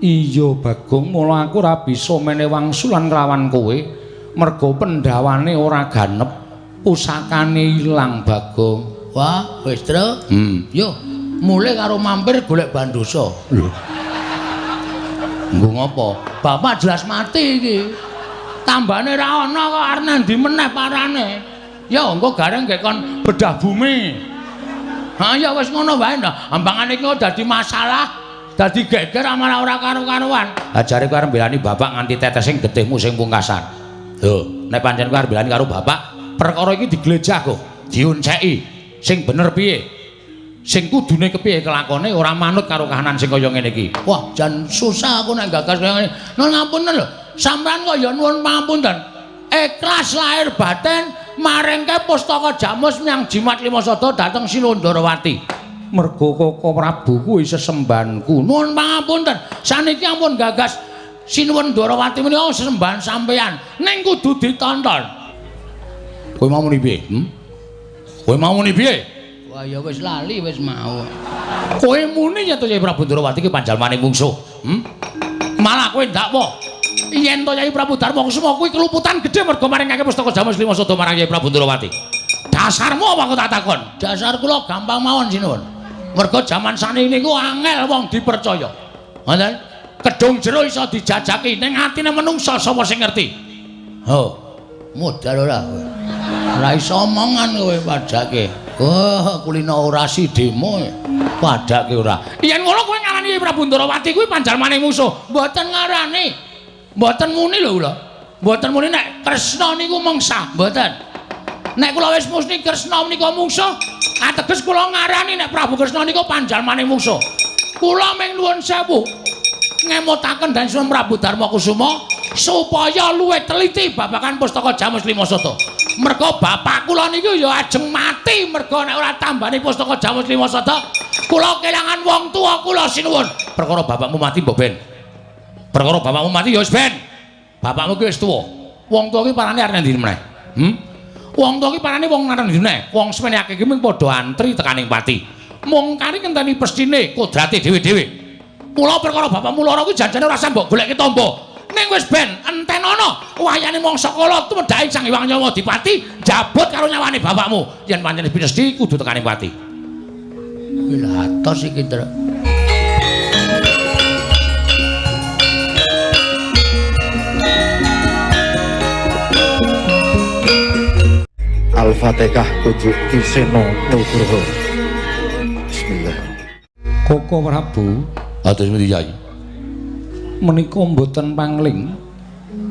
Iya Bagong, mula aku ora bisa menehi wangsulan kelawan kowe merga pendhawane ora ganep, pusakane ilang Bagong. Wah, wis, Tru. Yo, mulih karo mampir golek bandosa. Lho. Nggo ngopo? Bapak jelas mati iki. Tambane ra ana kok arep nandi meneh parane. Ya engko gareng nggih kon bedah bumi. Ha ya wis ngono wae ndah. Ambangane iki dadi masalah, dadi geger malah ora karu-karuan. Ha jare kowe arep mbelani bapak nganti tetesing getihmu sing pungkasan. Lho, nek pancen kowe arep mbelani karo bapak, perkara iki diglejah kok, dionceki. Sing bener piye? Sing kudune kepiye kelakone ora manut karo kahanan sing kaya ngene iki. Wah, jan susah aku nek gagas kaya ngene. Nuwun ngapunten lho. Sampeyan kok ya nuwun pangapunten. Ikhlas lahir batin maringke pustaka Jamus menyang Jimat Lima Sada dhateng Sinuwun Ndarawati. Merga Koko Prabu kuwi sesembahanku. Nuwun pangapunten. Saniki ampun gagas Sinuwun Ndarawati menika sesembahan sampeyan. Ning kudu ditonton. Kowe mau muni piye? Kowe mau muni piye? Wah ya wis lali wis mau. Kowe muni yen to Kyai Prabu Ndarawati ki panjalmane mungsuh. Malah kowe ndakwa yen to Kyai Prabu Darma Kusuma kuwi keluputan gedhe merga maringake pustaka Jamus Lima Sada marang Kyai Prabu Ndarawati. Dasarmu apa aku tak takon? Dasar kula gampang mawon sinuwun. Merga jaman saniki niku angel wong dipercaya. Ngoten? Kedung jero iso dijajaki ning atine menungsa sapa sing ngerti? Ho, modal ora kowe. Ora iso omongan kowe padake. Oh, kulino orasi demo padake ora. Yen ngono kowe ngarani Prabu Ndarawati kuwi panjalmane musuh. Mboten ngarani. Mboten muni lho kula. Mboten muni nek Kresna niku mungsa, mboten. Nek kula wis musni Kresna menika mungsuh, ateges kula ngarani nek Prabu Kresna niku panjalmane mungsuh. Kula ming nuwun sewu ngemutaken dan Sunan Prabu Darma Kusuma supaya luwih teliti babagan pustaka Jamus Lima Sada. Merga bapak kula niku ya ajeng mati merga nek ora tambani pustaka Jamus Lima Sada, kula kelangan wong tuwa kula sinuwun. Perkara bapakmu mati mbok ben. Perkara bapakmu mati ya wis ben. Bapakmu ki wis tuwa. Wong tuwa ki parane arep ndi meneh? Wong tuwa ki parane wong arep ndi meneh? Wong semene akeh ki mung padha antri tekaning pati. Mung kari ngenteni pestine kodrate dhewe-dhewe. Mula perkara bapakmu lara kuwi janjane ora usah mbok goleki tamba. Ning wis ben entenono wayane mangsa kala tumedhake Sang Hyang Nyawa Dipati njabut karo nyawane bapakmu. Yen pancen pinesti kudu tekaning pati. Kuwi lho atos iki, Tru. Al-Fatihah kudu Ki Seno Nugroho. Bismillah. Koko Prabu, atus pundi Yai? Menika mboten pangling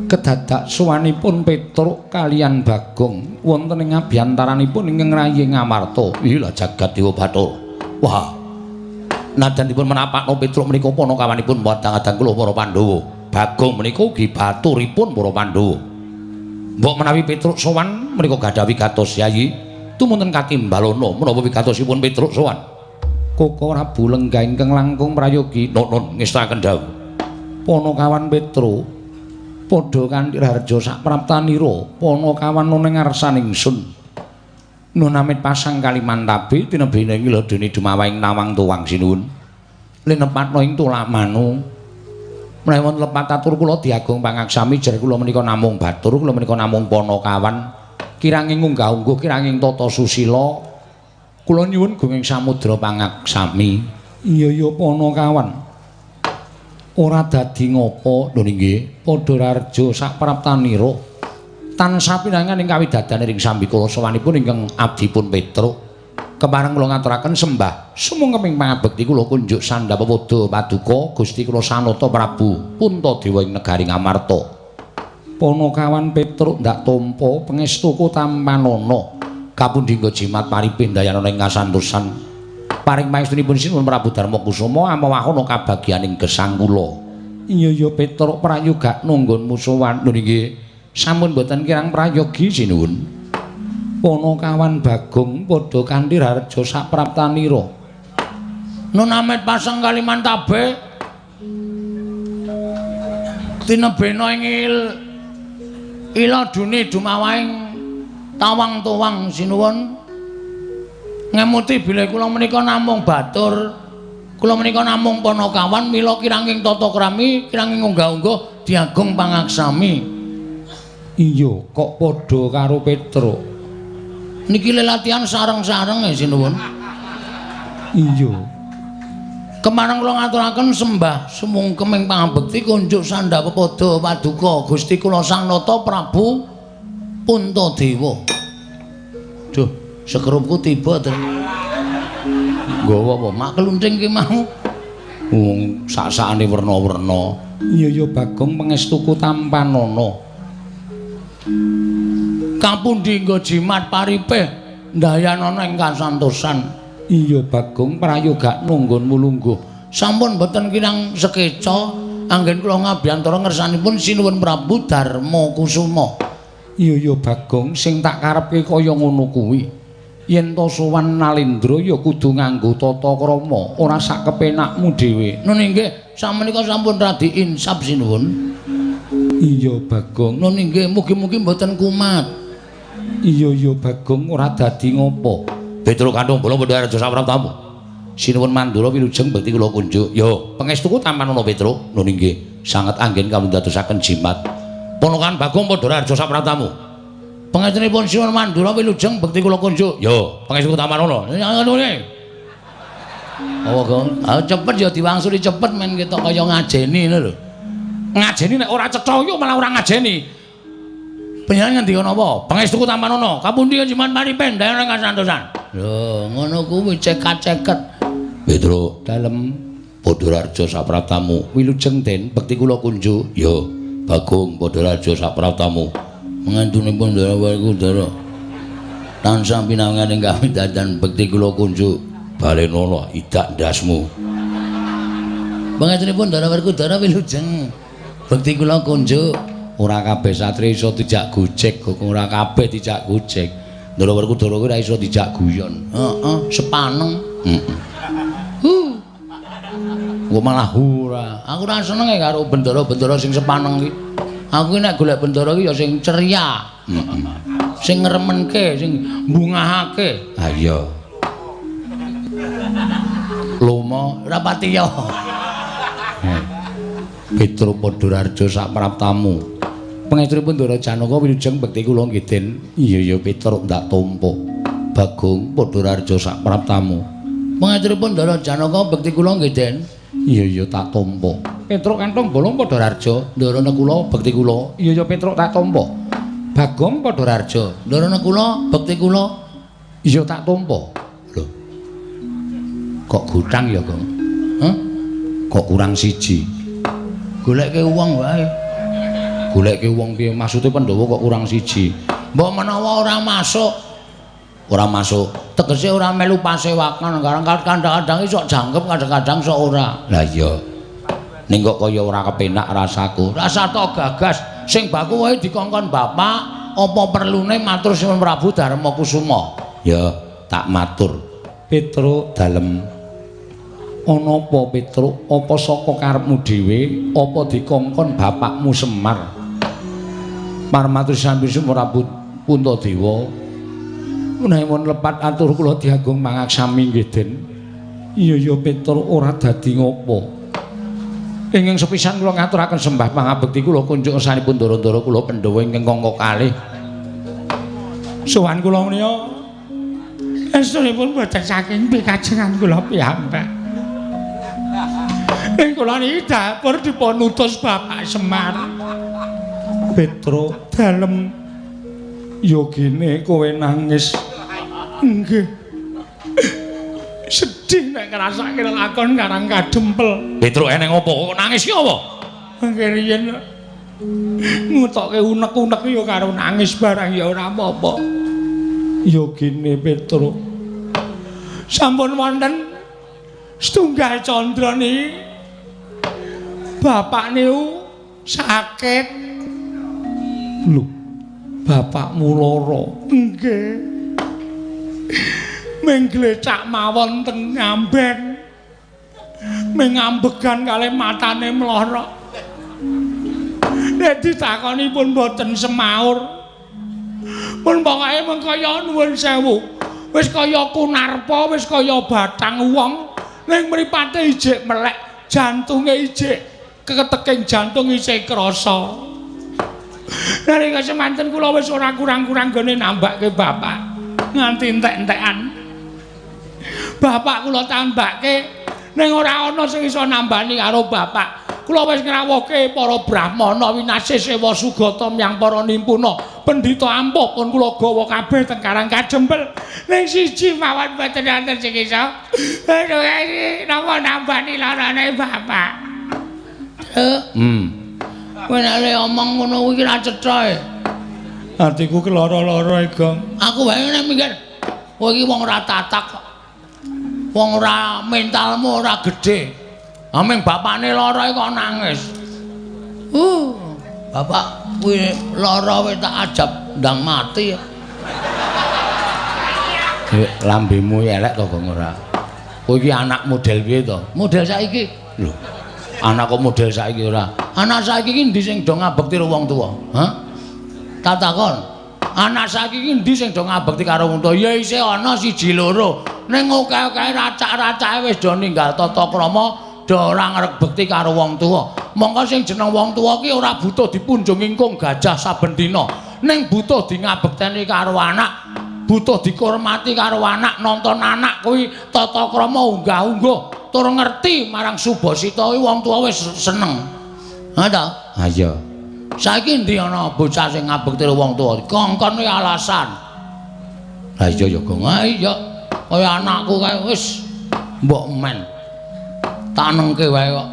kedadak suwanipun Petruk kalian Bagong wonten ing abyantaranipun ingkang rayi Ngamarta. Ih lha jagat Dewa Bathara. Wah. Najan dipun menapakno Petruk menika panakawanipun padang-adang kula para Pandhawa. Bagong menika ugi baturipun para Pandhawa. Mbok menawi Petruk sowan menika gadhah wigatos Yayi, tumunten katimbalana menapa wigatosipun Petruk sowan. Koko Prabu lenggah ingkang langkung prayogi nun ngestakaken dawuh. Panakawan Petruk padha kanthi raharja sapraptanira panakawan ana ngarsaning ingsun. Nun amit pasang kalimantabe tinebene ing ladene dumawahing nawang tuwang sinuwun. Linepatna ing tulamanu. Menawi wonten lepat atur kula diagung pangaksami jer kula menika namung batur, kula menika namung panakawan. Kiranging unggah-ungguh, kiranging tata susila. Kula nyuwun gunging samudra pangaksami. Iya ya panakawan. Ora dadi ngapa lho nggih, padha raharja sapraptanira. Tansah pinangan ing kawidadane ring sambikala sowanipun ingkang abdipun Petruk. Kepareng kula ngaturaken sembah sumangga pangabekti kula kunjuk sandhap pepoda paduka Gusti kula Sanata Prabu Puntadewa ing negari Ngamarta. Panakawan Petruk ndak tampa pangestuku tampanana kapundhingga jimat paripih ndayana ing kasantosan. Paring pangestunipun Sinuwun Prabu Darma Kusuma amawahana kabagyaning gesang kula. Iya ya Petruk prayogakno nggonmu sowan. Lho nggih, sampun mboten kirang prayogi sinuwun. Panakawan Bagong padha kanthi raharja sapraptanira. Nun amit pasang kalimantabe tinebena ing ila dune dumawahing tawang-tuwang sinuwun. Ngemuti bilih kula menika namung batur. Kula menika namung panakawan mila kiranging tata krami, kiranging unggah-ungguh diagung pangaksami. Iya, kok padha karo Petruk. Niki lelatihan sareng-sareng ya sinuwun. Iya. Kemareng kula ngaturaken sembah sumungkem ing pangabekti kunjuk sandha pepada paduka Gusti kula Sang Nata Prabu Puntadewa. Duh, sekerupku tiba to. Nggawa apa? Mak klunthing ki mau. Wong sak-sakane werna-werna. Iya ya Bagong pangestuku tampanana. Kapundi nggo jimat paripeh ndayanana ing kasantosan. Iya Bagong prayoga nunggonmu lungguh. Sampun boten kirang sekeca anggen kula ngabiyantara ngersanipun Sinuwun Prabu Darma Kusuma. Iya ya Bagong sing tak karepke kaya ngono kuwi. Yen to sowan Nalendra ya kudu nganggo tata krama, ora sak kepenakmu dhewe. Nun inggih, samenika sampun radi insaf sinuwun. Iya Bagong. Nun inggih, mugi-mugi mboten kumat. Iya ya Bagong ora dadi ngopo. Petruk kantung bolong padha raja sapraptamu. Sinuwun Mandura wilujeng bekti kula kunjuk. Yo, pangestuku tampanana Petruk. Nun inggih, sanget anggen kawundadosaken jimat. Ponokan Bagong padha raja sapraptamu. Pangestunipun Sinuwun Mandura wilujeng bekti kula kunjuk. Yo, pangestuku tampanana. Ngene. Apa, Gong? Ah cepet ya diwangsuli cepet men ketok kaya ngajeni ngono lho. Ngajeni nek ora cetha yo malah ora ngajeni. Panjenengan ngendika napa? Pangestuku tampanana. Kapundi jimat maripen dayana kasantosan. Lho, ngono kuwi cekat-ceket. Petruk dalem Padha Raja sapraptamu. Wilujeng Den bekti kula kunjuk. Yo, Bagong Padha Raja sapraptamu. Mengantunipun Ndara Werkudara tansah pinangan ing kawidatan bekti kula kunjuk. Balenono idak ndasmu. Pangestunipun Ndara Werkudara wilujeng bekti kula kunjuk. Ora kabeh satri iso dijak gojek, kok ora kabeh dijak gojek. Ndara Werkudara kuwi ora iso dijak guyon. Heeh, sepaneng. Heeh. Hu. Kok malah ora. Aku ora seneng karo bendara-bendara sing sepaneng iki. Aku nek golek bendara iki ya sing ceria. Heeh. Sing ngremenke, sing mbungahake. Ha iya. Lomo ora pati ya. Petruk Padha Raja sapraptamu. Pangestunipun Ndara Janaka wilujeng bekti kula nggih Den. Iya ya Petruk ndak tampa. Bagong Padha Raja sapraptamu. Pangestunipun Ndara Janaka bekti kula nggih Den. Iya ya tak tampa. Petruk kantung bolong Padha Raja, Ndara kula bekti kula. Iya ya Petruk tak tampa. Bagong Padha Raja, Ndara kula bekti kula. Iya tak tampa. Lho. Kok gutang ya, Gong? Hah? Kok kurang siji? Goleke wong wae. Goleke wong piye? Maksude Pandhawa kok kurang siji? Mbok menawa ora masuk. Ora masuk. Tegese ora melu pasewakan, kadang-kadang sok jangkep, kadang-kadang sok ora. Lah iya. Ning kok kaya ora kepenak rasaku. Rasa to gagas sing baku wae dikongkon bapak, apa perlune matur Sinuwun Prabu Darma Kusuma? Ya, tak matur. Petruk dalem. Ana apa Petruk? Apa saka karepmu dhewe? Apa dikongkon bapakmu Semar? Parmatur Sinuwun Prabu Puntadewa. Menawi lepat atur kula diagung mangaksami nggih Den. Iya ya Petruk ora dadi ngopo. Ingkang sepisan kula ngaturaken sembah pangabekti kula kunjuk ngersanipun ndara-ndara kula Pandhawa ingkang angka kalih. Sowan kula menika estunipun boten saking pikajengan kula piyambak. Ing kula niki dapur dipun utus Bapak Semar. Petruk dalem yogine kowe nangis. Nggih. Sedih nek ngrasake lakon karang kadempel. Petruk eneng apa? Kok nangis ki apa? Nggih riyen ngutokke unek-unek ya karo nangis barang ya ora apa-apa. Yogine Petruk. Sampun wonten setunggal candra niki. Bapak niku sakit. Lho, bapakmu lara. Nggih. Ming glecak mawon teng ngamben. Ming ngambegan kalih matane mlorok. Nek ditakoni pun mboten semaur. Pun pokoke mung kaya nuwun sewu. Wis kaya kunarpa, wis kaya batang wong, Ning mripate ijik melek, jantunge ijik keteking jantung isih krasa. Nalika semanten kula wis ora kurang-kurang gone nambake bapak nganti entek-entekan. Bapak kula tambake ning ora ana sing iso nambani karo bapak. Kula wis ngrawuhke para brahmana winasih sewa sugata miyang para nimpuna pendhita ampuh pun kula gawa kabeh teng Karang Kajempel. Ning siji mawon boten wonten sing iso. Aduh, napa nambani larane bapak? Kowe nek omong ngono kuwi ra cetha. Atiku keloro-loro, Gong. Aku wae nek mikir, kowe iki wong ora tatak kok. Wong ora mentalmu ora gedhe. Aming bapakne lara kok nangis. Bapak kuwi lara wis tak ajab ndang mati. Lambemu elek to, Gong, ora? Kowe iki anak model piye to? Model saiki. Lho. Anak kok model saiki ora? Anak saiki iki endi sing do ngabekti karo wong tuwa? Hah? Tak takon. Anak saiki iki endi sing do ngabekti karo wong tuwa? Ya isih ana siji loro. Ning akeh-akeh racak-racake wis do ninggal tata krama, do ora ngrebekti karo wong tuwa. Mongko sing jeneng wong tuwa ki ora butuh dipunjung ingkung gajah saben dina. Ning butuh di ngabekteni karo anak, butuh dikurmati karo anak, nonton anak kuwi tata krama unggah-ungguh. Tur ngerti marang subasita kuwi wong tuwa wis seneng. Ha ta? Ha iya. Saiki endi ana bocah sing ngabekti wong tuwa? Kongkon kuwi alasan. Ha iya ya, Gong. Ha iya. Kaya anakku kae wis mbok men. Tak nengke wae kok.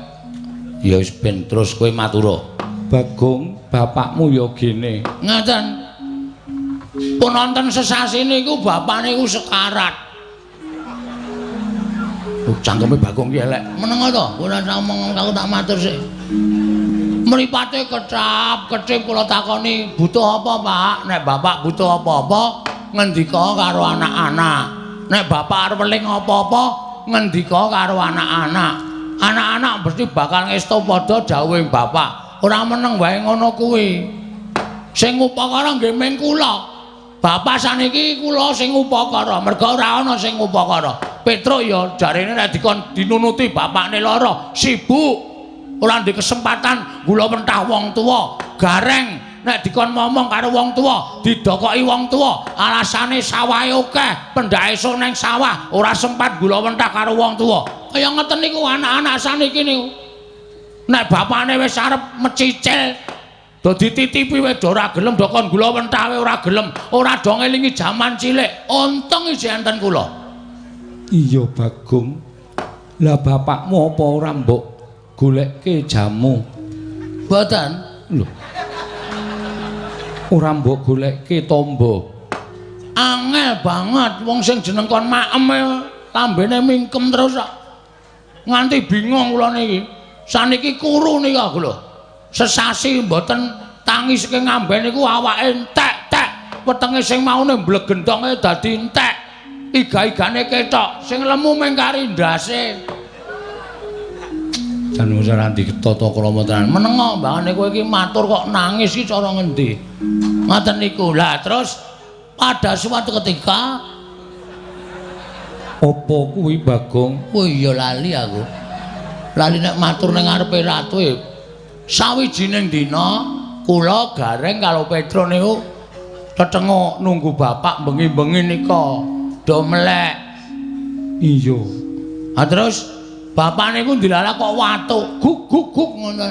Ya wis ben terus kowe matura. Bagong, bapakmu ya gene. Ngaten. Pun wonten sesasi niku bapak niku sekarat. Cangkeme Bagong ki elek. Meneng to, ora ngomong aku tak matur sik. Mripate kecap, kecip kula takoni, butuh apa, Pak? Nek bapak butuh apa-apa, ngendika karo anak-anak. Nek bapak arep weling apa-apa, ngendika karo anak-anak. Anak-anak mesti bakal ngestu padha dawuhe bapak. Ora meneng wae ngono kuwi. Sing upakara nggih ming kula. Bapak saniki kula sing upakara, merga ora ana sing upakara. Petruk ya jarene nek dikon dinunuti bapakne lara, sibuk. Ora ndek kesempatan gula mentah wong tuwa. Gareng nek dikon momong karo wong tuwa, didokoki wong tuwa, alasane sawahe akeh, pendak esuk nang sawah, ora sempat gula mentah karo wong tuwa. Kaya ngeten niku anak-anak saniki niku. Nek bapakne wis arep mecicil, do dititipi wis ora gelem, do kon gula mentah wae ora gelem, ora do ngelingi jaman cilik. Untung isih enten kula. Iya, Bagong. Lah bapakmu apa ora mbok golekke jamu? Mboten. Lho. Ora mbok golekke tombo. Angel banget wong sing jeneng kon maem lambene mingkem terus kok. Nganti bingung kula niki. Saniki kuru niki aku lho. Sesasi mboten tangi saking ngamben niku awake entek-tek, wetenge sing maune mblegendonge dadi entek. Iga-igane ketok, sing lemu mung kari ndase. Jan wis ora ditata krama tenan. Menengo mbangane kowe iki matur kok nangis iki cara ngendi? Ngoten niku. Lah terus pada suatu ketika apa kuwi Bagong? Oh iya lali aku. Lali nek matur ning ngarepe ratu e. Sawijining dina kula Gareng karo Petro niku tetenguk nunggu bapak bengi-bengi nika do melek. Iya. Ha terus bapak niku ndilalah kok watuk guk guk guk ngono.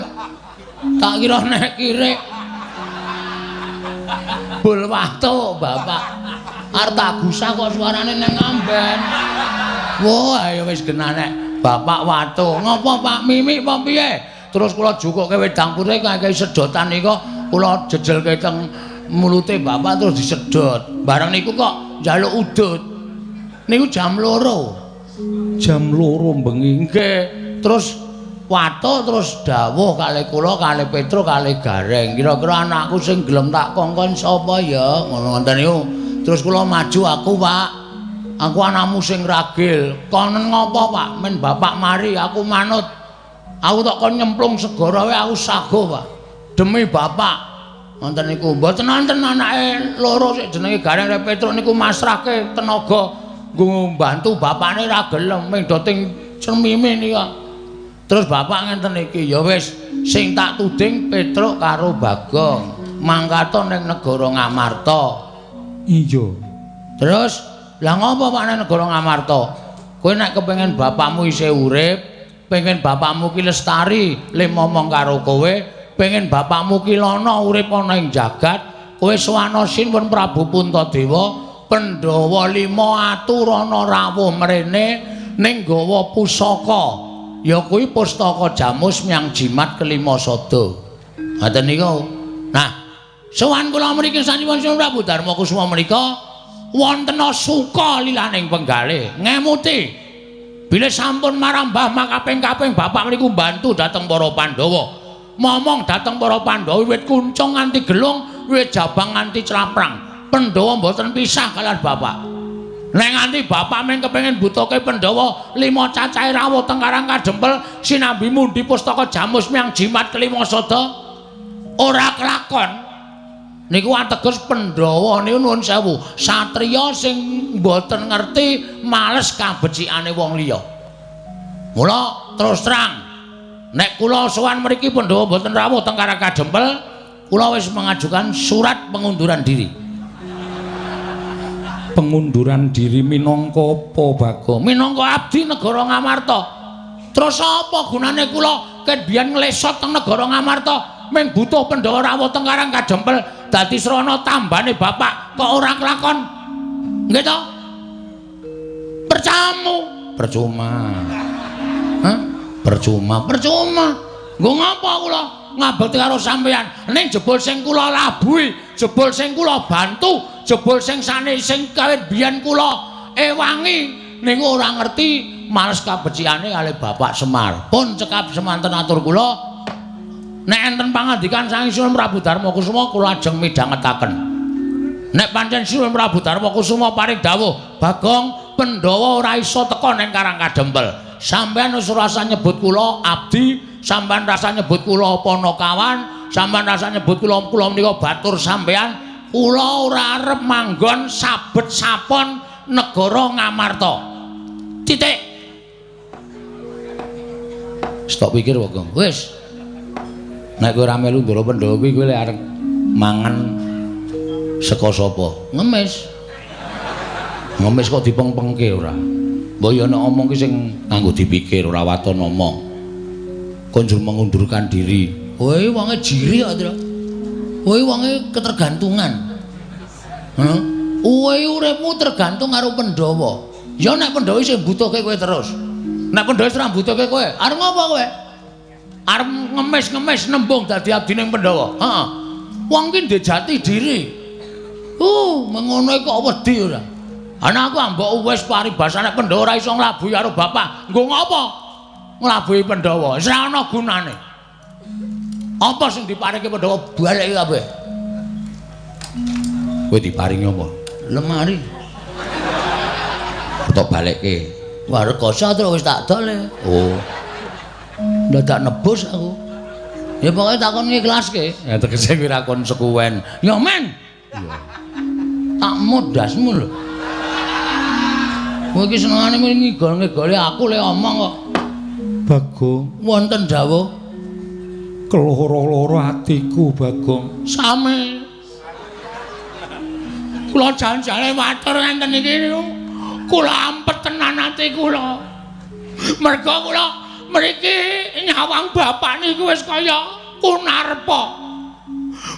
Tak kira nek kirik. Bul watuk bapak. Arep tak gusah kok suarane nang amben. Wah, ayo wis genah nek bapak watuk. Ngopo Pak Mimik apa piye? Terus kula jukuke wedang putih kakehi sedotan nika kula jejelke teng mulute bapak terus disedot. Bareng niku kok njaluk udut. Niku jam 2. Jam 2 bengi. Nggih. Terus watuk terus dawuh kalih kula, kalih Petro, kalih Gareng. Kira-kira anakku sing gelem tak kongkon sapa ya? Ngono ngoten niku. Terus kula maju aku, Pak. Aku anakmu sing ragil. Konen ngopo, Pak? Men bapak mari aku manut. Aku tak kon nyemplung segara wae aku sago, Pak. Demi bapak. Ngoten niku. Mboten wonten anake loro sik jenenge Gareng karo Petro niku masrahke tenaga nggo mbantu bapakne ra gelem ming do ting Cemime nika. Terus bapak ngenten iki, ya wis sing tak tuding Petruk karo Bagong mangkata ning negara Ngamarta. Iya. Terus lah ngopo Pak ning negara Ngamarta? Kowe nek kepengin bapakmu isih urip, pengen bapakmu ki lestari le momong karo kowe, pengen bapakmu ki lana urip ana ing jagat, kowe sowana Sinuwun Prabu Puntadewa, Pandhawa 5 aturana rawuh mrene ning gawa pusaka. Ya kuwi pustaka Jamus Myang Jimat kelima sada. Ngaten niku. Nah, sowan kula mriki sanipun Sinuwun Prabu Darma Kusuma menika wonten suka lilaning penggalih ngemuti bilih sampun marambah makaping-kaping bapak mriku mbantu dhateng para Pandhawa. Momong dhateng para Pandhawa wiwit kuncung nganti gelung, wiwit jabang nganti claprang. Pandhawa mboten pisah kalian bapak. Nek nganti bapak mung kepengin butuhke Pandhawa 5 cacahe rawuh teng Karang Kadempel sinambi mundi pustaka Jamus Myang Jimat kelima sada ora kelakon. Niku ateges Pandhawa niku nuwun sewu, satriya sing mboten ngerti males kabecikane wong liya. Mula terus terang nek kula sowan mriki Pandhawa mboten rawuh teng Karang Kadempel, kula wis mengajukan surat pengunduran diri. Pengunduran diri minangka apa, Bagong? Minangka abdi negara Ngamarta. Terus apa gunane kula ket biyen nglesot teng negara Ngamarta mung butuh Pandhawa rawuh teng Karang Kadempel dadi srana tambane bapak kok ora kelakon? Nggih to? Percamu, percuma. Hah? Percuma, percuma. Nggo ngapa kula ngabekti karo sampeyan? Ning jebul sing kula labuhi, jebul sing kula bantu, jebul sing sane sing kawit biyen kula ewangi niku ora ngerti males kabecikane kalih Bapak Semar. Pun cekap semanten atur kula. Nek enten pangandikan saking Sinuwun Prabu Darma Kusuma kula ajeng midhangetaken. Nek pancen Sinuwun Prabu Darma Kusuma paring dawuh, Bagong Pandhawa ora iso teka ning Karang Kadempel. Sampeyan wis rasa nyebut kula abdi, sampeyan rasa nyebut kula panakawan, sampeyan rasa nyebut kula kula menika batur sampeyan, kula ora arep manggon sabet sapon negara Ngamarta. Titik. Stop pikir Bagong. Wis. Nek kowe ora melu Ndara Pandhawa kuwi kowe lek arep mangan saka sapa? Ngemis. Ngemis kok dipengpengke ora? Mbok ya nek omong ki sing nganggo dipikir ora waton omong. Kon njur mengundurkan diri. Kowe wonge jiri kok, Tru. Kowe wonge ketergantungan. Heeh. Kowe uripmu tergantung karo Pandhawa. Ya nek Pandhawa isih mbutuhke kowe terus. Nek Pandhawa wis ora mbutuhke kowe, arep ngopo kowe? Arep ngemis-ngemis nembung dadi abdining Pandhawa. Heeh. Wong ki ndek jati diri. Mengono kok wedi ora. Ana aku ambok wis paribasane Pandhawa ora iso nglabuhi karo bapak. Nggo ngopo? Nglabuhi Pandhawa. Wis ora ana gunane. Apa sing diparingi Pandhawa baleki kabeh. Kowe diparingi apa? Lemari. Tok balekke. Wah, rekoso terus wis tak dol. Oh. Ndadak nebus aku. Ya pokoke takon ngiklaske. Ya tegese kuwi ra konsekuen. Ya men. Iya. Tak modasmu lho. Kowe iki senengane ngigol-ngigoli aku le omong kok. Bagong, wonten dawuh. Keloro-loro atiku, Bagong. Sami. Kula jan-jane matur ngenten iki niku. Kula ampet tenan ati kula. Merga kula mriki nyawang bapak niku wis kaya kunarpa.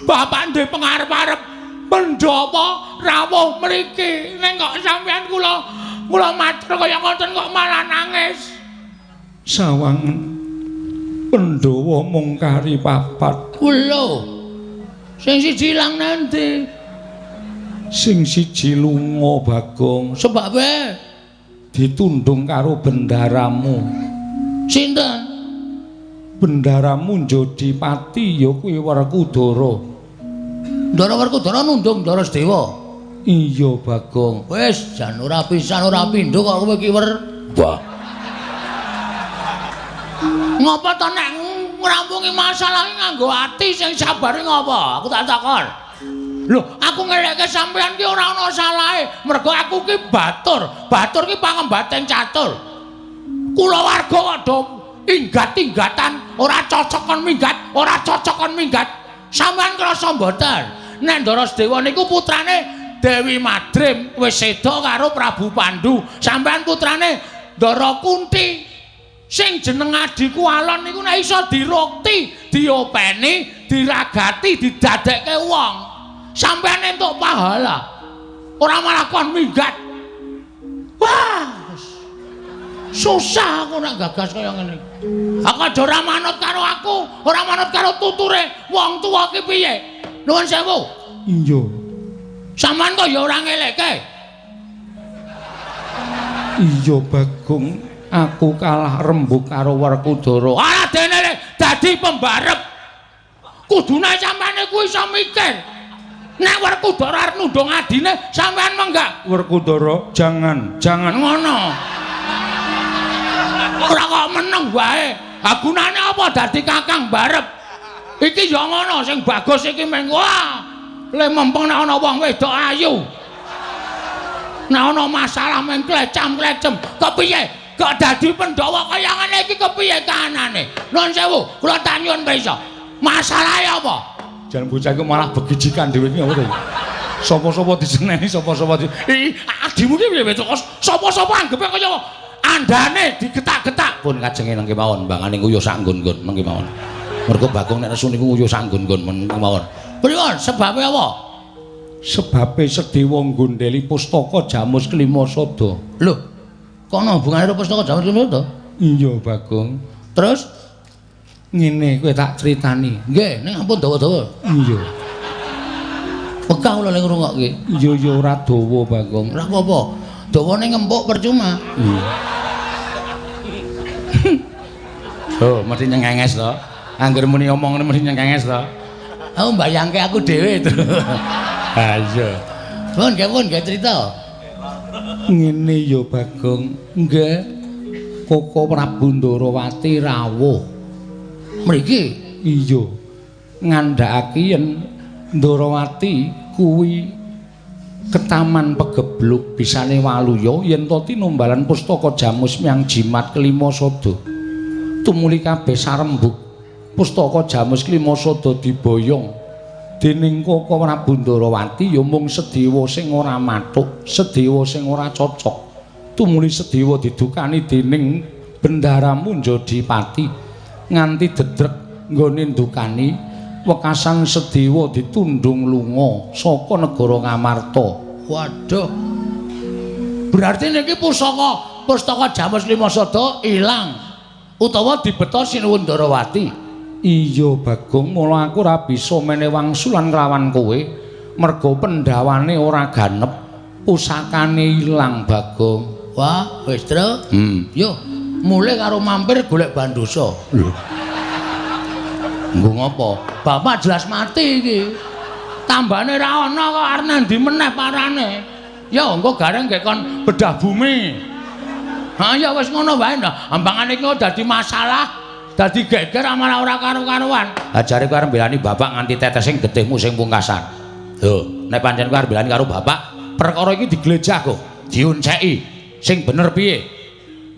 Bapak ndek pengarep-arep Pandhawa rawuh mriki. Ning kok sampeyan kula matur kaya ngoten kok malah nangis. Sawangen Pandhawa mung kari papat. Lho. Sing siji ilang nanti. Sing siji lunga, Bagong. Sebabe ditundung karo bendaramu. Sinten? Bendaramu Jodipati ya kuwi Werkudara. Ndara Werkudara nundung Ndara Sedewa. Iya, Bagong. Wis jan ora pisan ora pindho kok kowe iki wer. Wah. Ngopo to nek ngrampungi masalah nganggo ati sing sabare ngopo? Aku tak takon. Lho, aku ngeleke sampeyan ki ora ana salahe. Mergo aku ki batur. Batur ki pangembating catur. Kulawarga kok do inggat-inggatan, ora cocok kon minggat, ora cocok kon minggat. Sampeyan krasa mboten? Nek Ndara Sedewa niku putrane Dewi Madrim wis seda karo Prabu Pandu. Sampeyan putrane Ndara Kunti. Sing jeneng adhiku Alon niku nek iso dirukti, diopeni, diragati, didadekke wong. Sampeyan entuk pahala. Ora malah kon minggat. Wah. Susah aku nek gagas kaya ngene. Aku aja ora manut karo aku, ora manut karo tuture wong tuwa ki piye? Nuwun sewu. Iya. Sampeyan kok ya ora ngelekke. Iya Bagong, aku kalah rembug karo Werkudara. Ora dene dadi pembarep. Kudune sampeyan iku iso mikir. Nek Werkudara arep nundung adine, sampeyan menggak. Werkudara, jangan, jangan ngono. Ora kok meneng wae. Ha gunane apa dadi kakang barep? Iki ya ngono sing bagus iki meng wah. Le mempeng nek ana wong wedok ayu. Nek ana masalah meng klecam-klecem, kepiye? Kok dadi Pandhawa kaya ngene iki kepiye kahanane? Nuwun sewu, kula tak nyuwun pirsa. Masalahe apa? Jan bocah iku malah begijikan dhewe iki apa to? Sapa-sapa diseneni, sapa-sapa di adimu ki piye kok sapa-sapa anggepe kaya andane digetak-getak. Pun kajenge nang kemawon, mbangane nguyuh sak nggon-nggon nang kemawon. Mergo Bagong nek nesu niku nguyuh sak nggon-nggon men kemawon. Pripun sebabe apa? Sebabe Sedewa nggondheli pustaka Jamus Klima Sada. Lho, kok ana hubungane karo pustaka Jamus Klima Sada? Iya, Bagong. Terus ngene kowe tak critani. Nggih, ning ampun dawa-dawa. Iya. Wegah kula ning ngrungokke. Iya ya ora dawa, Bagong. Ora apa-apa. Dawane ngempuk percuma. Iya. Oh, mesti nyengenges to. Angger muni omongane mesti nyengenges to. Aku mbayangke aku dhewe to. Ha iya. Pun nggih pun nggih crita. Ngene ya Bagong. Nggih. Koko Prabu Ndarawati rawuh. Mriki? Iya. Ngandhakake yen Ndarawati kuwi ketaman pegebluk bisane waluya yen to tinumbalan pustaka Jamus miang jimat kelima sada. Tumuli kabeh sarembug pustaka Jamus Klima Sada diboyong dening Koko Prabu Ndarawati ya mung Sedewa sing ora mathuk, Sedewa sing ora cocok. Tumuli Sedewa didukani dening Bendara Munjadipati nganti dedrek nggone ndukani wekasan Sedewa ditundung lunga saka negara Ngamarta. Waduh. Berarti niki pustaka Jamus Klima Sada ilang utawa dibeta Sinuwun Ndarawati. Iya Bagong, mula aku ora bisa mene wangsulan kelawan kowe mergo pendhawane ora ganep, pusakane ilang Bagong. Wah, wis tru. Yo, mulih karo mampir golek bandosa. Lho. Nggo ngopo? Bapak jelas mati iki. Tambane ra ana kok arep nandi meneh parane. Yo, engko gareng nggih kon bedah bumi. Ha ya wis ngono wae nah, ambangane iki dadi masalah. Dadi geger malah ora karu-karuan. Ha jare kowe arep mbelani bapak nganti tetesing getihmu sing pungkasan. Lho, nek pancen kowe arep mbelani karo bapak, perkara iki diglejah kok, dionceki. Sing bener piye?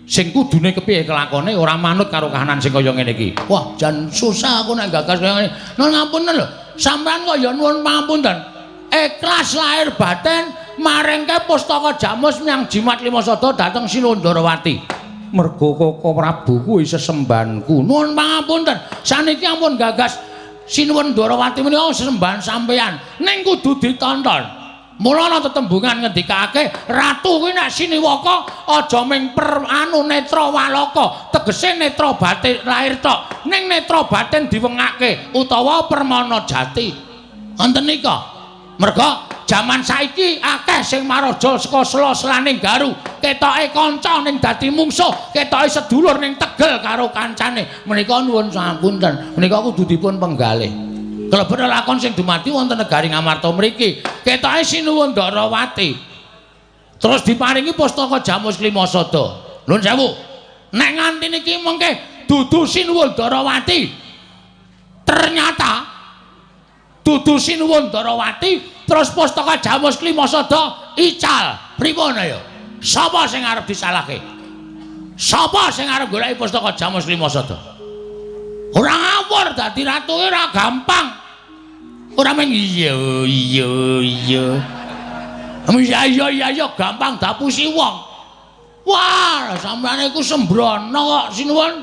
Sing kudune kepiye kelakone ora manut karo kahanan sing kaya ngene iki. Wah, jan susah aku nek gagas kaya ngene. Nuwun ngapunten lho. Sampeyan kok ya nuwun pangapunten. Ikhlas lahir batin maringke pustaka Jamus miang jimat lima sada dhateng Sinuwun Ndarawati. Mergo Koko Prabu kuwi sesembahanku. Nuwun pangapunten. Saniki ampun gagas Sinuwun Ndarawati menika sesembahan sampeyan. Ning kudu ditonton. Mula ana tetembungan ngendikake ratu kuwi nek siniwaka aja ming per anu netra walaka, tegese netra batin lahir tok, ning netra batin diwengake utawa permana jati. Wonten nika. Merga jaman saiki akeh sing maraja saka sela-selaning garu, ketoke kanca ning dadi mungsuh, ketoke sedulur ning tegel karo kancane. Menika nuwun sapunten, menika kudu dipun penggalih. Kelebet lakon sing dumadi wonten negari Ngamarta mriki, ketoke Sinuwun Ndarawati. Terus diparingi pustaka Jamus Klima Sada. Nuwun sewu. Nek nganti niki mengke dudu Sinuwun Ndarawati. Ternyata dudu Sinuwun Ndarawati terus pustaka Jamus Klima Sada ical. Pripun ayo? Sapa sing arep disalahke? Sapa sing arep goleki pustaka Jamus Lima Sada? Ora ngawur dadi ratu ora gampang. Ora mung iya iya iya. Iya iya iya iya gampang dapusi wong. Wah, sampeyan iku sembrono kok sinuwun.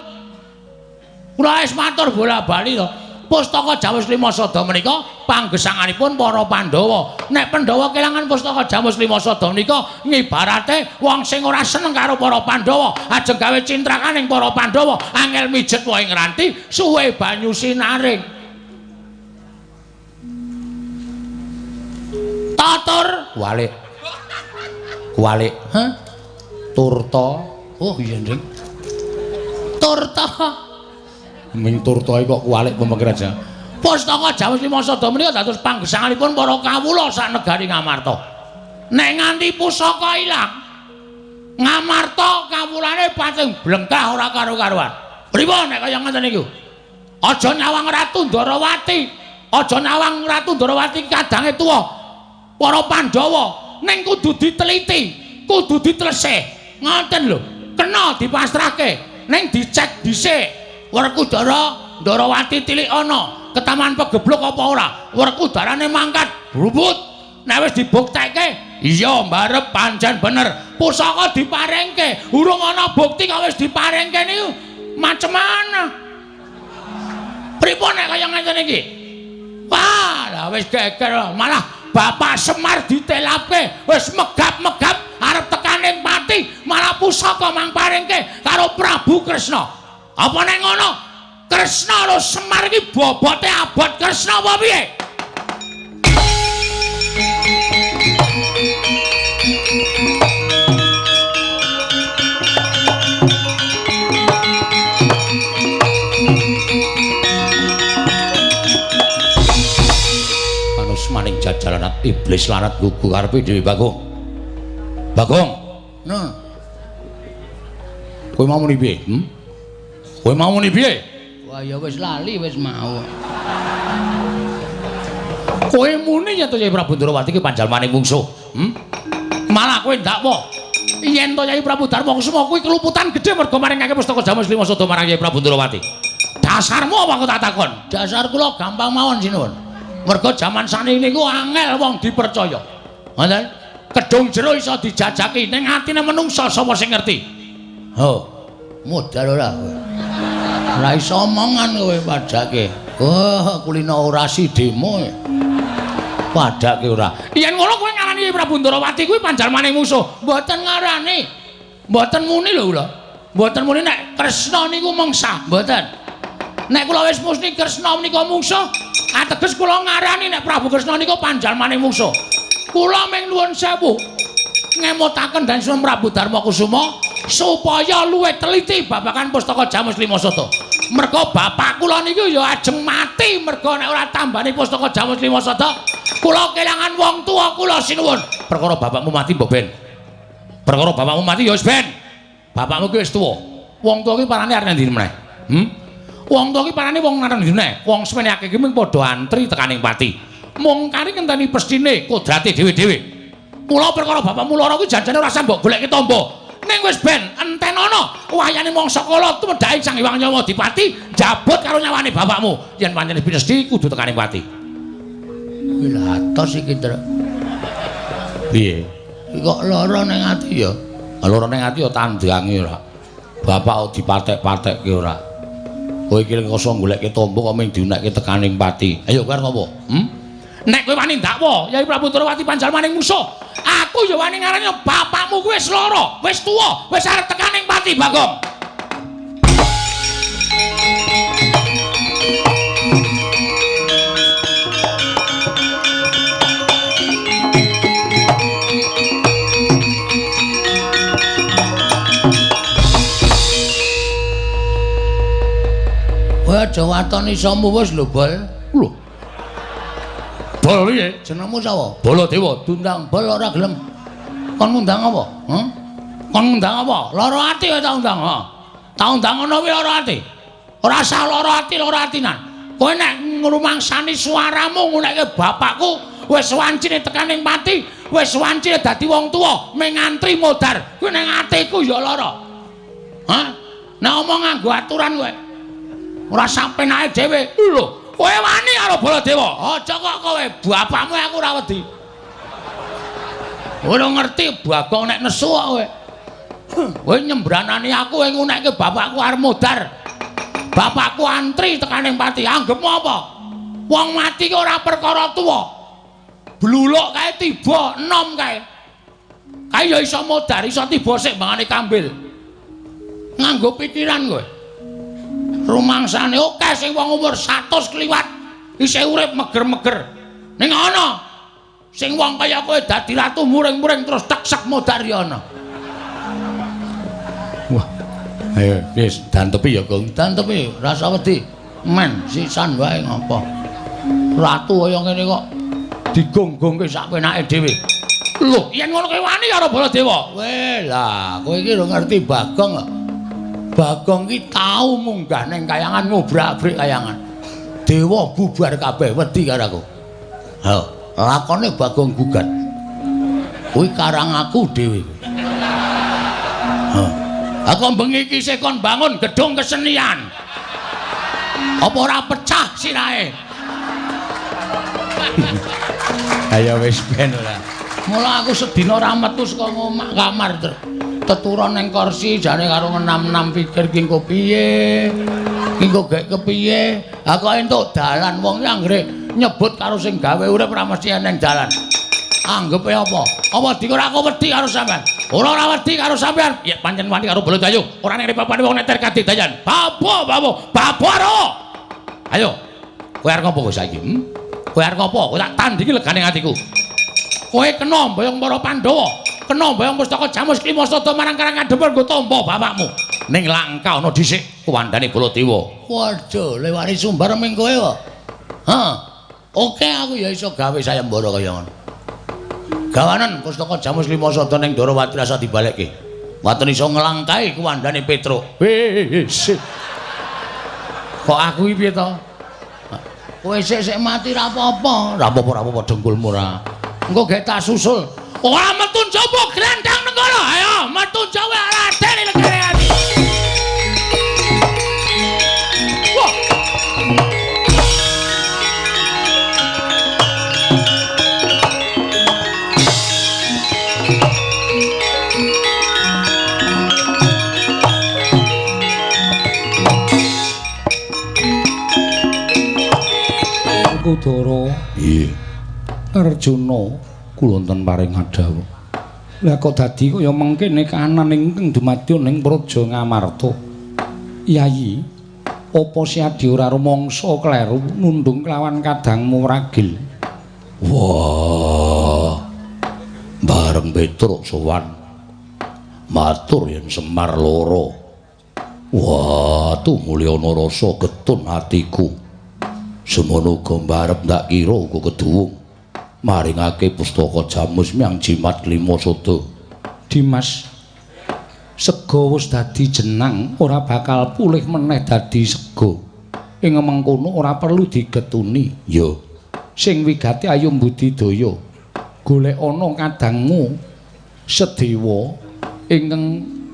Kula wis matur bola-bali to. Pustaka Jamus Lima Sada menika panggesanganipun para Pandhawa. Nek Pandhawa kelangan pustaka Jamus Lima Sada menika ngibarate wong sing ora seneng karo para Pandhawa, ajeng gawe cintrakaning para Pandhawa, angel mijet wae ngranti, suwe banyu sinaring. Tatur walik. Walik. Hah? Turta. Oh iya, Ndring. Turta. Ming turta iki kok kuwalik pemikiran aja. Pustaka Jamus Lima Sada menika dados panggesanganipun para kawula sak negari Ngamarta. Nek nganti pusaka ilang, Ngamarta kawulane pating blengkah ora karo-karuan. Pripun nek kaya ngoten niku? Aja nyawang Ratu Ndarawati, aja nyawang Ratu Ndarawati kadange tuwa para Pandhawa, ning kudu diteliti, kudu ditelesih. Ngoten lho, kena dipasrahke, ning dicek dhisik. Werkudara Ndarawati tilik ana ketaman pegebluk apa ora? Werkudarane mangkat brubut. Nek wis dibuktekke, iya mbarep pancen bener. Pusaka diparengke, urung ana bukti kok wis diparengke niku macem-mana. Pripun nek kaya ngene iki? Wah, lah wis geger malah Bapak Semar ditelapke, wis megap-megap arep tekaning pati, malah pusaka mang parengke karo Prabu Kresna. Apa nek ngono? Kresna karo Semar iki bobote abot Kresna apa piye? Panus maning jajalanat iblis lanat gugu karepe dhewe Bagong. Bagong. Nah. Kowe mau muni piye? Hmm? Kowe mau muni piye? Wah ya wis lali wis mau. Kowe muni yen to Kyai Prabu Ndrawati ki panjalmaning mungsuh. Hmm? Malah kowe ndakwa yen to Kyai Prabu Darma Kusuma kuwi keluputan gedhe mergo maringake pustaka Jamus Lima Sada marang Kyai Prabu Ndrawati. Dasarmu apa aku tak takon? Dasar kula gampang mawon sinuwun. Mergo jaman saniki niku angel wong dipercaya. Ngoten? Kedung jero iso dijajaki ning atine menungsa sapa sing ngerti? Ho. Modal ora kowe. Ora iso omongan kowe padake. Oh, kulino orasi demo. Padake ora. Yen ngono kowe ngarani Prabu Ndrawati kuwi panjalmaning musuh. Mboten ngarani. Mboten muni lho kula. Mboten muni nek Kresna niku mungsa, mboten. Nek kula wis musni Kresna menika mungsuh, ateges kula ngarani nek Prabu Kresna niku panjalmaning mungsuh. Kula ming nuwun sewu ngemutaken dan Sunan Prabu Darma Kusuma supaya luwih teliti babagan pustaka Jamus Lima Sada. Mergo bapak kula niku ya ajeng mati mergo nek ora tambani pustaka Jamus Lima Sada, kula kelangan wong tuwa kula sinuwun. Perkara bapakmu mati mbok ben. Perkara bapakmu mati ya wis ben. Bapakmu ki wis tuwa. Wong tuwa ki parane arep ngendi meneh? Hmm? Wong tuwa ki parane wong arep ngendi meneh? Wong semene akeh ki mung padha antri tekaning pati. Mung kari ngenteni pestine kodrate dhewe-dhewe. Mula perkara bapakmu lara kuwi janjane ora usah mbok goleki tombo. Ning wis ben entenono wayane mangsa kala tumedhake Sang Hyang Nyawa Dipati njabut karo nyawane bapakmu. Yen pancen pinesti kudu tekaning pati. Kuwi lha atos iki, Tru. Piye? Kok lara ning ati ya? Lara ning ati ya tandange ora. Bapak kok dipatek-patekke ora. Kowe iki kosong goleke tombo kok mung diunekke tekaning pati. Ayo kowe arep ngopo? Hmm? Nek kowe wani ndakwa Yai Prabu Ndrawati panjalmaning musuh, aku ya wani ngarani bapakmu kuwi wis lara, wis tuwa, wis arep tekaning pati, Bagong. Kowe aja waton isomu wis lho, Bol. Lho. Bol piye? Jenengmu sapa? Baladewa. Diundang Bol ora gelem. Kon ngundang apa? Heh? Kon ngundang apa? Lara ati kowe tak undang, ha. Tak undang ngono kuwi lara ati. Ora usah lara ati, lara atinan. Kowe nek ngrumangsani suaramu ngunekke bapakku wis wancine tekaning pati, wis wancine dadi wong tuwa, mung ngantri modar. Kuwi ning atiku ya lara. Hah? Nek omong nganggo aturan kowe. Ora sapenake dhewe. Lho, kowe wani karo Baladewa? Aja kok kowe, bapakmu aku ora wedi. Ora ngerti Bagong nek nesu kok kowe. Kowe nyembranani aku kowe ngunekke bapakku arep modar. Bapakku antri tekaning pati. Anggepmu apa? Wong mati ki ora perkara tuwa. Bluluk kae tiba enom kae. Kae ya iso modar, iso tiba sik mbangane kambil. Nganggo pikiran kowe. Rumangsane akeh sing wong umur 100 kliwat isih urip meger-meger. Ning ana sing wong kaya kowe dadi ratu muring-muring terus teksek modar ya ana. Wah. Ayo wis dantepi ya, Gong. Dantepi, rasa wedi. Men sisan wae ngopo. Ratu kaya ngene kok digonggongke sak penake dhewe. Lho, yen ngono kowe wani karo Baladewa. Weh, lah kowe iki lho ngerti Bagong kok. Bagong ki tau munggah ning kayangan ngobrak-abrik kayangan. Dewa bubar kabeh wedi karo aku. Ha, lakone Bagong gugat. Kuwi karang aku dhewe. Ha. Aku bengi iki isih kon bangun gedung kesenian. Apa ora pecah sirahe? Ayo wis ben ora. Mula aku sedina ora metu saka omah kamar ter. Teturon ning kursi jane karo ngenam-enam pikir ki engko piye. Ki engko gek kepiye. Ha kok entuk dalan wong ki anggere nyebut karo sing gawe urip ora mesti eneng dalan. Anggepe apa? Apa dikira aku wedi karo sampean? Ora ora wedi karo sampean. Ya pancen wani karo Baladewa. Ora ning papane wong neter kadidayan. Babo, babo, babo ro. Ayo. Kowe arep ngopo kowe saiki? Kowe arep ngopo? Kowe tak tandingi legane atiku. Kowe kena mboyong para Pandhawa, kena mboyong pustaka Jamus Klima Sada marang Karang Kadempel nggo tampa bapakmu. Ning langka ana dhisik kuwandane Baladewa. Waduh, lewari sumbar ming kowe kok. Ha. Oke aku ya iso gawe sayembara kaya ngono. Gawanen pustaka Jamus Klima Sada ning Ndorowati rasa dibalekke. Waten iso nglangkahi kuwandane Petruk. Wis. Kok aku iki piye to? Kowe sik-sik mati ra apa-apa. Ra apa-apa, ra apa-apa dengkulmu ra. Engko gek tak susul. Ora metu njaba grandang nenggala. Ayo metu njaba Raden legane ati. Wah. Kudara. Iya. Arjuna kula wonten paring adhawuh. Lah kok dadi kaya mengkene kahanan ingkang dumadya ning Praja Ngamarta. Yayi, apa Siadi ora rumangsa kleru nundung kelawan kadangmu ragil? Wah. Bareng Petruk sowan matur yen Semar loro. Wah, tumulyana rasa getun atiku. Semono uga mbarep ndak kira uga keduwung maringake pustaka Jamus miang jimat Klima Sada. Dimas, sega wis dadi jenang ora bakal pulih meneh dadi sega. Ing mengkono ora perlu digetuni. Ya, sing wigati ayo mbudidaya. Golek ana kadangmu Sedewa ingkang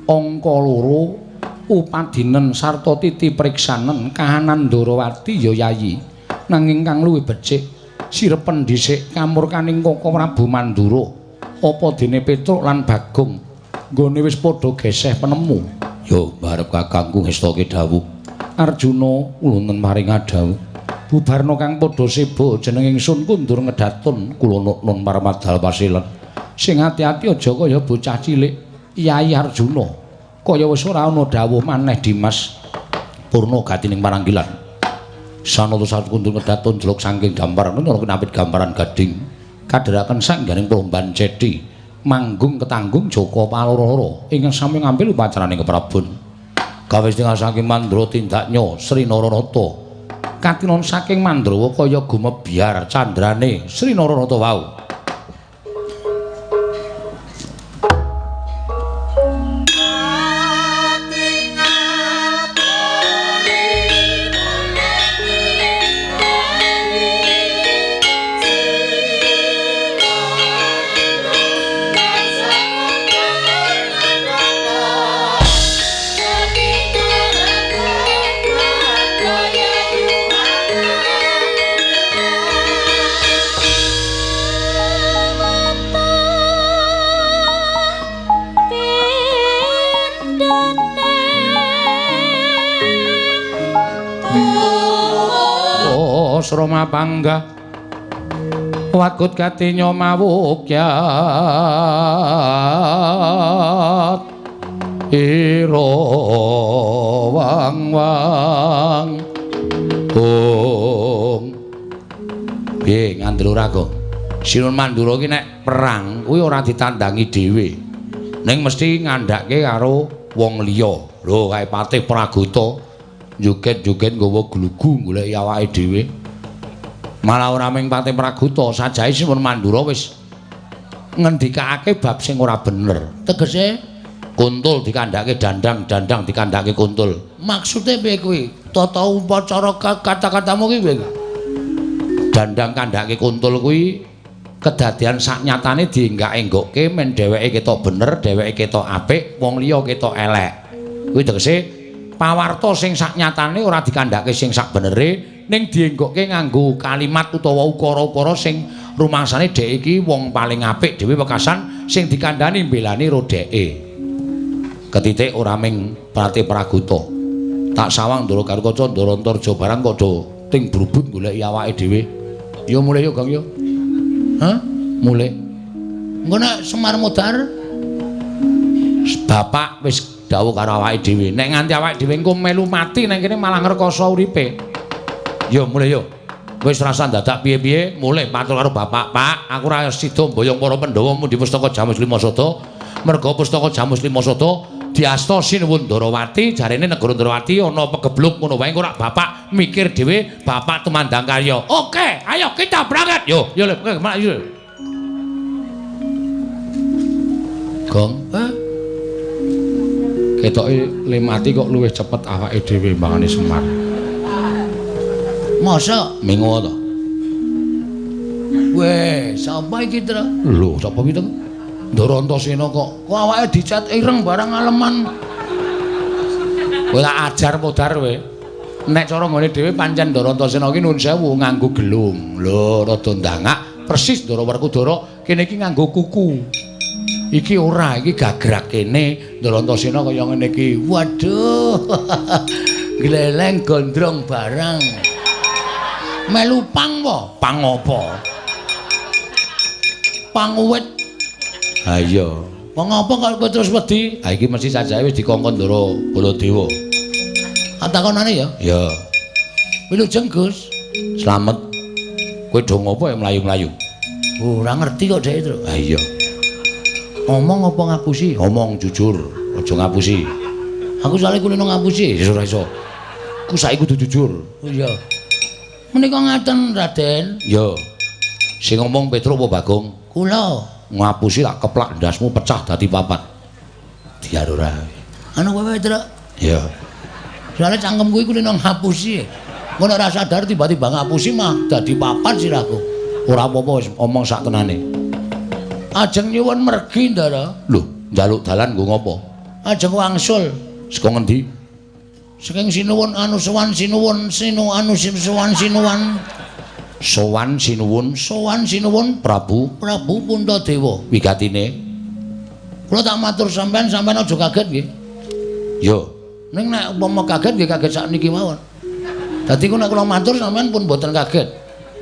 angka loro upadinen sarta titi priksanen kahanan Ndorowati ya Yayi. Nanging kang luwih becik sirepen dhisik kamurkaning Koko Prabu Mandura. Apa dene Petruk lan Bagong nggone wis padha geseh penemu. Ya barep kakangku ngestake dawuh. Arjuna wonten paring adhawuh. Bubarna kang padha seba jeneng ingsun kundur ngedatun kula nun paramadal pasilen. Sing ati-ati aja kaya bocah cilik. Yayi Arjuna kaya wis ora ana dawuh maneh Dimas. Purna gatining paranggilan. Sanata sakundur ngedatun jeluk saking dampar nara kinapit gambaran gading kadheraken sangganing plomban ceti manggung ketanggung Joko Paloro ingkang sami ngambil upacaraning keprabon. Gawe setengah saking Mandra tindaknya Sri Naranata katinon saking Mandrawa kaya gumebyar candrane Sri Naranata wau. Srama panggah wagut katinya mawukyat ira wang wang ong. Piye ngandel ora kok? Sinuwun Mandura iki nek perang kuwi ora ditandangi dhewe, ning mesti ngandhake karo wong liya. Lho kae Patih Pragota joget-joget nggawa glugu goleki awake dhewe. Malah ora mung Patih Pragota, sajahe Sinuwun Mandura wis ngendikake bab sing ora bener. Tegese kuntul dikandhake dandang, dandang dikandhake kuntul. Maksude piye kuwi? Tata upacara kata-katamu ki piye? Dandang kandhake kuntul kuwi kedadian saknyatane dienggak-enggokke men dheweke ketok bener, dheweke ketok apik, wong liya ketok elek. Kuwi tegese pawarta sing saknyatane ora dikandhake sing sakbenere, ning dienggokke nganggo kalimat utawa ukara-ukara sing rumangsane dhek iki wong paling apik dhewe wekasan sing dikandhani mbelani ro dheke. Ketitik ora ming Patih Pragota. Tak sawang Ndara Garukaca Ndara Antarja barang padha ting brubut goleki awake dhewe. Yo mulih yo Gong yo. Hah? Mulih. Engko nek Semar mudhar bapak wis dawuh karo awake dhewe, nek nganti awake dhewe engko melu mati nang kene malah ngrekoso uripe. Yo mulih yo. Wis rasa dadak piye-piye, mulih matur karo bapak, "Pak, aku ora sida mboyong para Pandhawa mundhi pustaka Jamus Lima Sada. Merga pustaka Jamus Lima Sada diasta Sinuwun Ndarawati, jarene negara Ndarawati ana pegebluk ngono wae engko rak bapak mikir dhewe, bapak tumandang karya." Oke, ayo kita berangkat. Yo, yo le, yo. Gong, hah? Ketoke le mati kok luwih cepet awake dhewe mbangane Semar. Masa mingo to? Weh, sapa iki, Tru? Lho, sapa iki to? Ndara Antasena kok. Kok awake dicat ireng barang aleman. Kowe tak ajar modar kowe. Nek cara nggone dhewe pancen Ndara Antasena iki nuwun sewu nganggo gelung. Lho, rada ndangak persis Ndara Werkudara kene iki nganggo kuku. Iki ora, iki gagrak kene Ndara Antasena kaya ngene iki. Waduh. Gleleng gondrong barang. Melu pang po? Pang apa? Pang uwit. Ha iya. Wong apa kok kowe terus wedi? Ha iki mesti sajae wis dikongkon Ndara Baladewa. Takonane ya? Ya. Wilujeng Gus. Slamet. Kowe do ngopo ya mlayu-mlayu? Ora ngerti kok dhek, Tru. Ha iya. Ngomong apa ngapusi? Ngomong jujur, aja ngapusi. Aku soalé kulino ngapusi. Ya ora iso. Ku saiki kudu jujur. Oh iya. Menika ngaten, Raden. Ya. Sing ngomong Petruk apa Bagong? Kula. Ngapusi tak keplak ndasmu pecah dadi papat. Diar ora. Anu kowe, Truk? Ya. Soale cangkem kuwi kulino ngapusi. Ngono ora sadar tiba-tiba ngapusi mah dadi papat sirahku. Ora apa-apa wis omong sak tenane. Ajeng nyuwun mergi, Ndara. Lho, njaluk dalan nggo ngopo? Ajeng wangsul. Saka ngendi? Saking sinuwun anu sowan sinuwun sinu anu sowan sinuwan. Sowan sinuwun sowan sinuwun Prabu Prabu Puntadewa. Wigatine kula tak matur sampean, sampean aja kaget nggih. Yo. Ning nek umpama kaget nggih kaget sakniki mawon. Dadi ku nek kula matur sampean pun mboten kaget.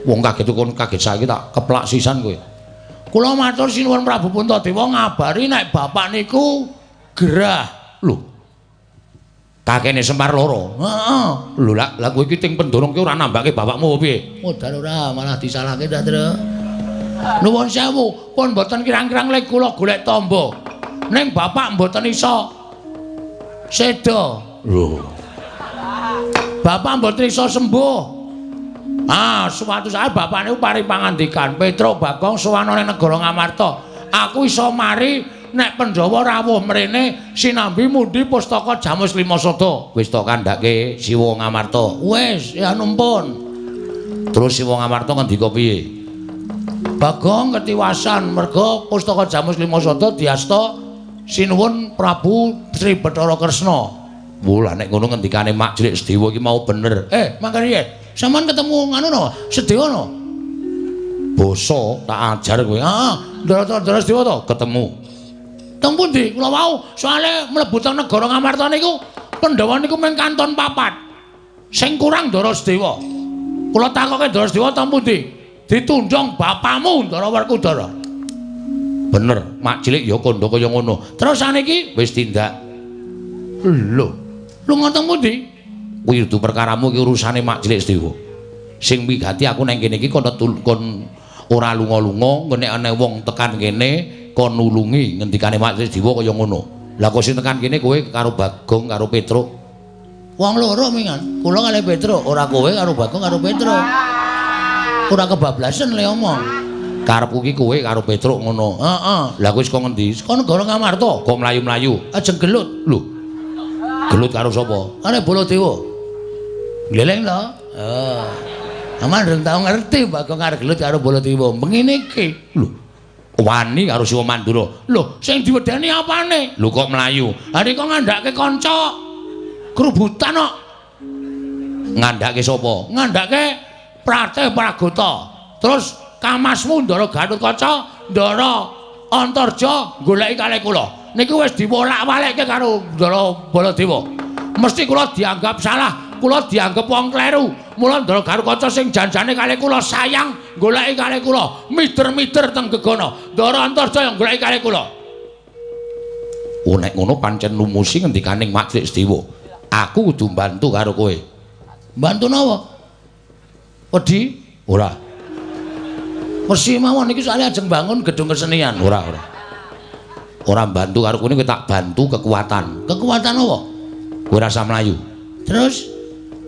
Wong kaget kon kaget saiki tak keplak sisan kowe. Kula matur sinuwun Prabu Puntadewa ngabari nek bapak niku gerah. Lho. Kakene Semar loro. Heeh. Lho lak kowe iki ting pendorong ki ora nambake bapakmu apa piye? Modal ora malah disalahke ta, Tru. Nuwun sewu, pun mboten kirang-kirang lek kula golek tamba. Ning bapak mboten iso seda. Lho. Bapak mboten iso sembuh. Ah, suatu saat bapak niku paring pangandikan, Petruk Bagong sowan ning negara Ngamarta. Aku iso mari nek Pandhawa rawuh mrene sinambi mundhi pustaka Jamus Lima Sada. Wis tok kandhake Siwa Ngamarta. Wis, ya numpun. Terus Siwa Ngamarta ngendika piye? Bagong ketiwasan merga pustaka Jamus Lima Sada diasta sinuwun Prabu Sri Bathara Kresna. Wah, nek ngono ngendikane Mak Cilik Sedewa iki mau bener. Mangkane piye? Sampeyan ketemu nganu no, Sedewa no? Basa tak ajar kowe. Heeh, Ndara Sedewa to? Ketemu. Teng pundi? Kula wau soalé mlebu teng negara Ngamarta niku Pandhawa niku mung kanton papat. Sing kurang Ndara Sedewa. Kula takoke Ndara Sediwa teng pundi? Ditundhong bapamu Ndara Werkudara. Bener, mak cilik ya kandha kaya ngono. Terus saniki wis tindak. Lho, lunga teng pundi? Kuwi dudu perkaramu, iki urusane mak cilik Sediwa. Sing wigati aku nang kene iki kon ora lunga-lunga, nek ana wong tekan kene kon nulungi ngendikane mak cilik Sediwa kaya ngono. Lah kok sing tekan kene kowe karo Bagong karo Petruk. Wong loro mingan, kula kalih Petruk, ora kowe karo Bagong karo Petruk. Ora kebablasen le omong. Karepku ki kowe karo Petruk ngono. Heeh. Lah kowe saka ngendi? Saka negara Ngamarta. Kok mlayu-mlayu? Ajeng gelut. Lho. Gelut karo sapa? Karo Baladewa. Gleleng to? Heeh. Aman rung tau ngerti Bagong arep gelut karo Baladewa. Mengene iki. Lho. Wani karo Siwa Mandura. Lho, sing diwedeni apane? Lho kok mlayu? Ha rika ngandhake kanca grubutan kok. Ngandhake sapa? Ngandhake Pratih Pragota. Terus kamasmu Ndara Gatotkaca, Ndara Antarja goleki kalih kula. Niki wis diwolak-walikke karo Ndara Baladewa. Mesti kula dianggap salah, kula dianggap wong kleru. Mula Ndara Gatotkaca sing janjane kalih kula sayang goleki kalih kula, mider-mider teng gegana. Ndara Antarja yang goleki kalih kula. Oh nek ngono pancen lumusi ngendikaning Mak Cilik Sediwa. Aku kudu mbantu karo kowe. Mbantu napa? Wedi? Ora. Mesti mawon iki soalé ajeng bangun gedung kesenian. Ora, ora. Ora mbantu karo kowe, tak bantu kekuatan. Kekuatan apa? Kowe rasa mlayu. Terus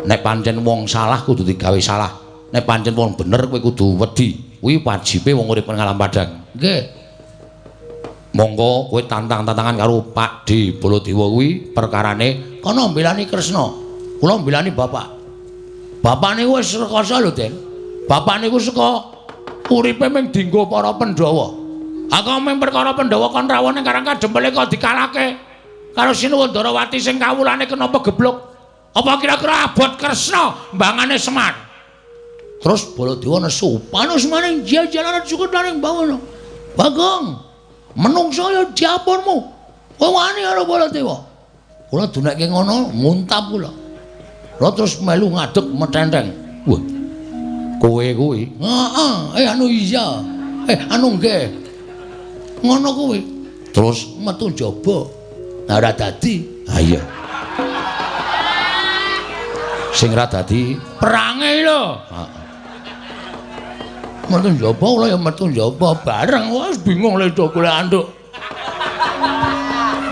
nek pancen wong salah kudu digawe salah. Nek pancen wong bener kowe kudu wedi. Kuwi wajibe wong urip nang alam padhang. Nggih. Monggo kowe tantang-tantangan karo Pak D Baladewa kuwi perkarane kono mbelani Kresna. Kula mbelani bapak. Bapak niku wis rekoso lho, Den. Bapak niku saka uripe mung dienggo para Pandhawa. Aku mung perkara Pandhawa kon rawuh ning Karang Kadempel kok dikalahke karo Sinuwun Ndarawati sing kawulane kena pegebluk. Apa kira-kira abot Kresna mbangane Semar? Terus Baladewa nesu, panus maning jajalaran syukur maning bawono. Bagong, menungso ya diapunmu. Kowe wani karo Baladewa. Kula dunekke ngono, muntap kula. Kula terus melu ngadeg metenteng. Wah. Kowe kuwi? Heeh, anu iya. Anu nggih. Ngono kuwi. Terus metu njaba. Nah ora dadi. Ha iya. Sing ora dadi perange lho. Heeh. Metu njaba kula ya metu njaba bareng wis bingung le do golek anduk.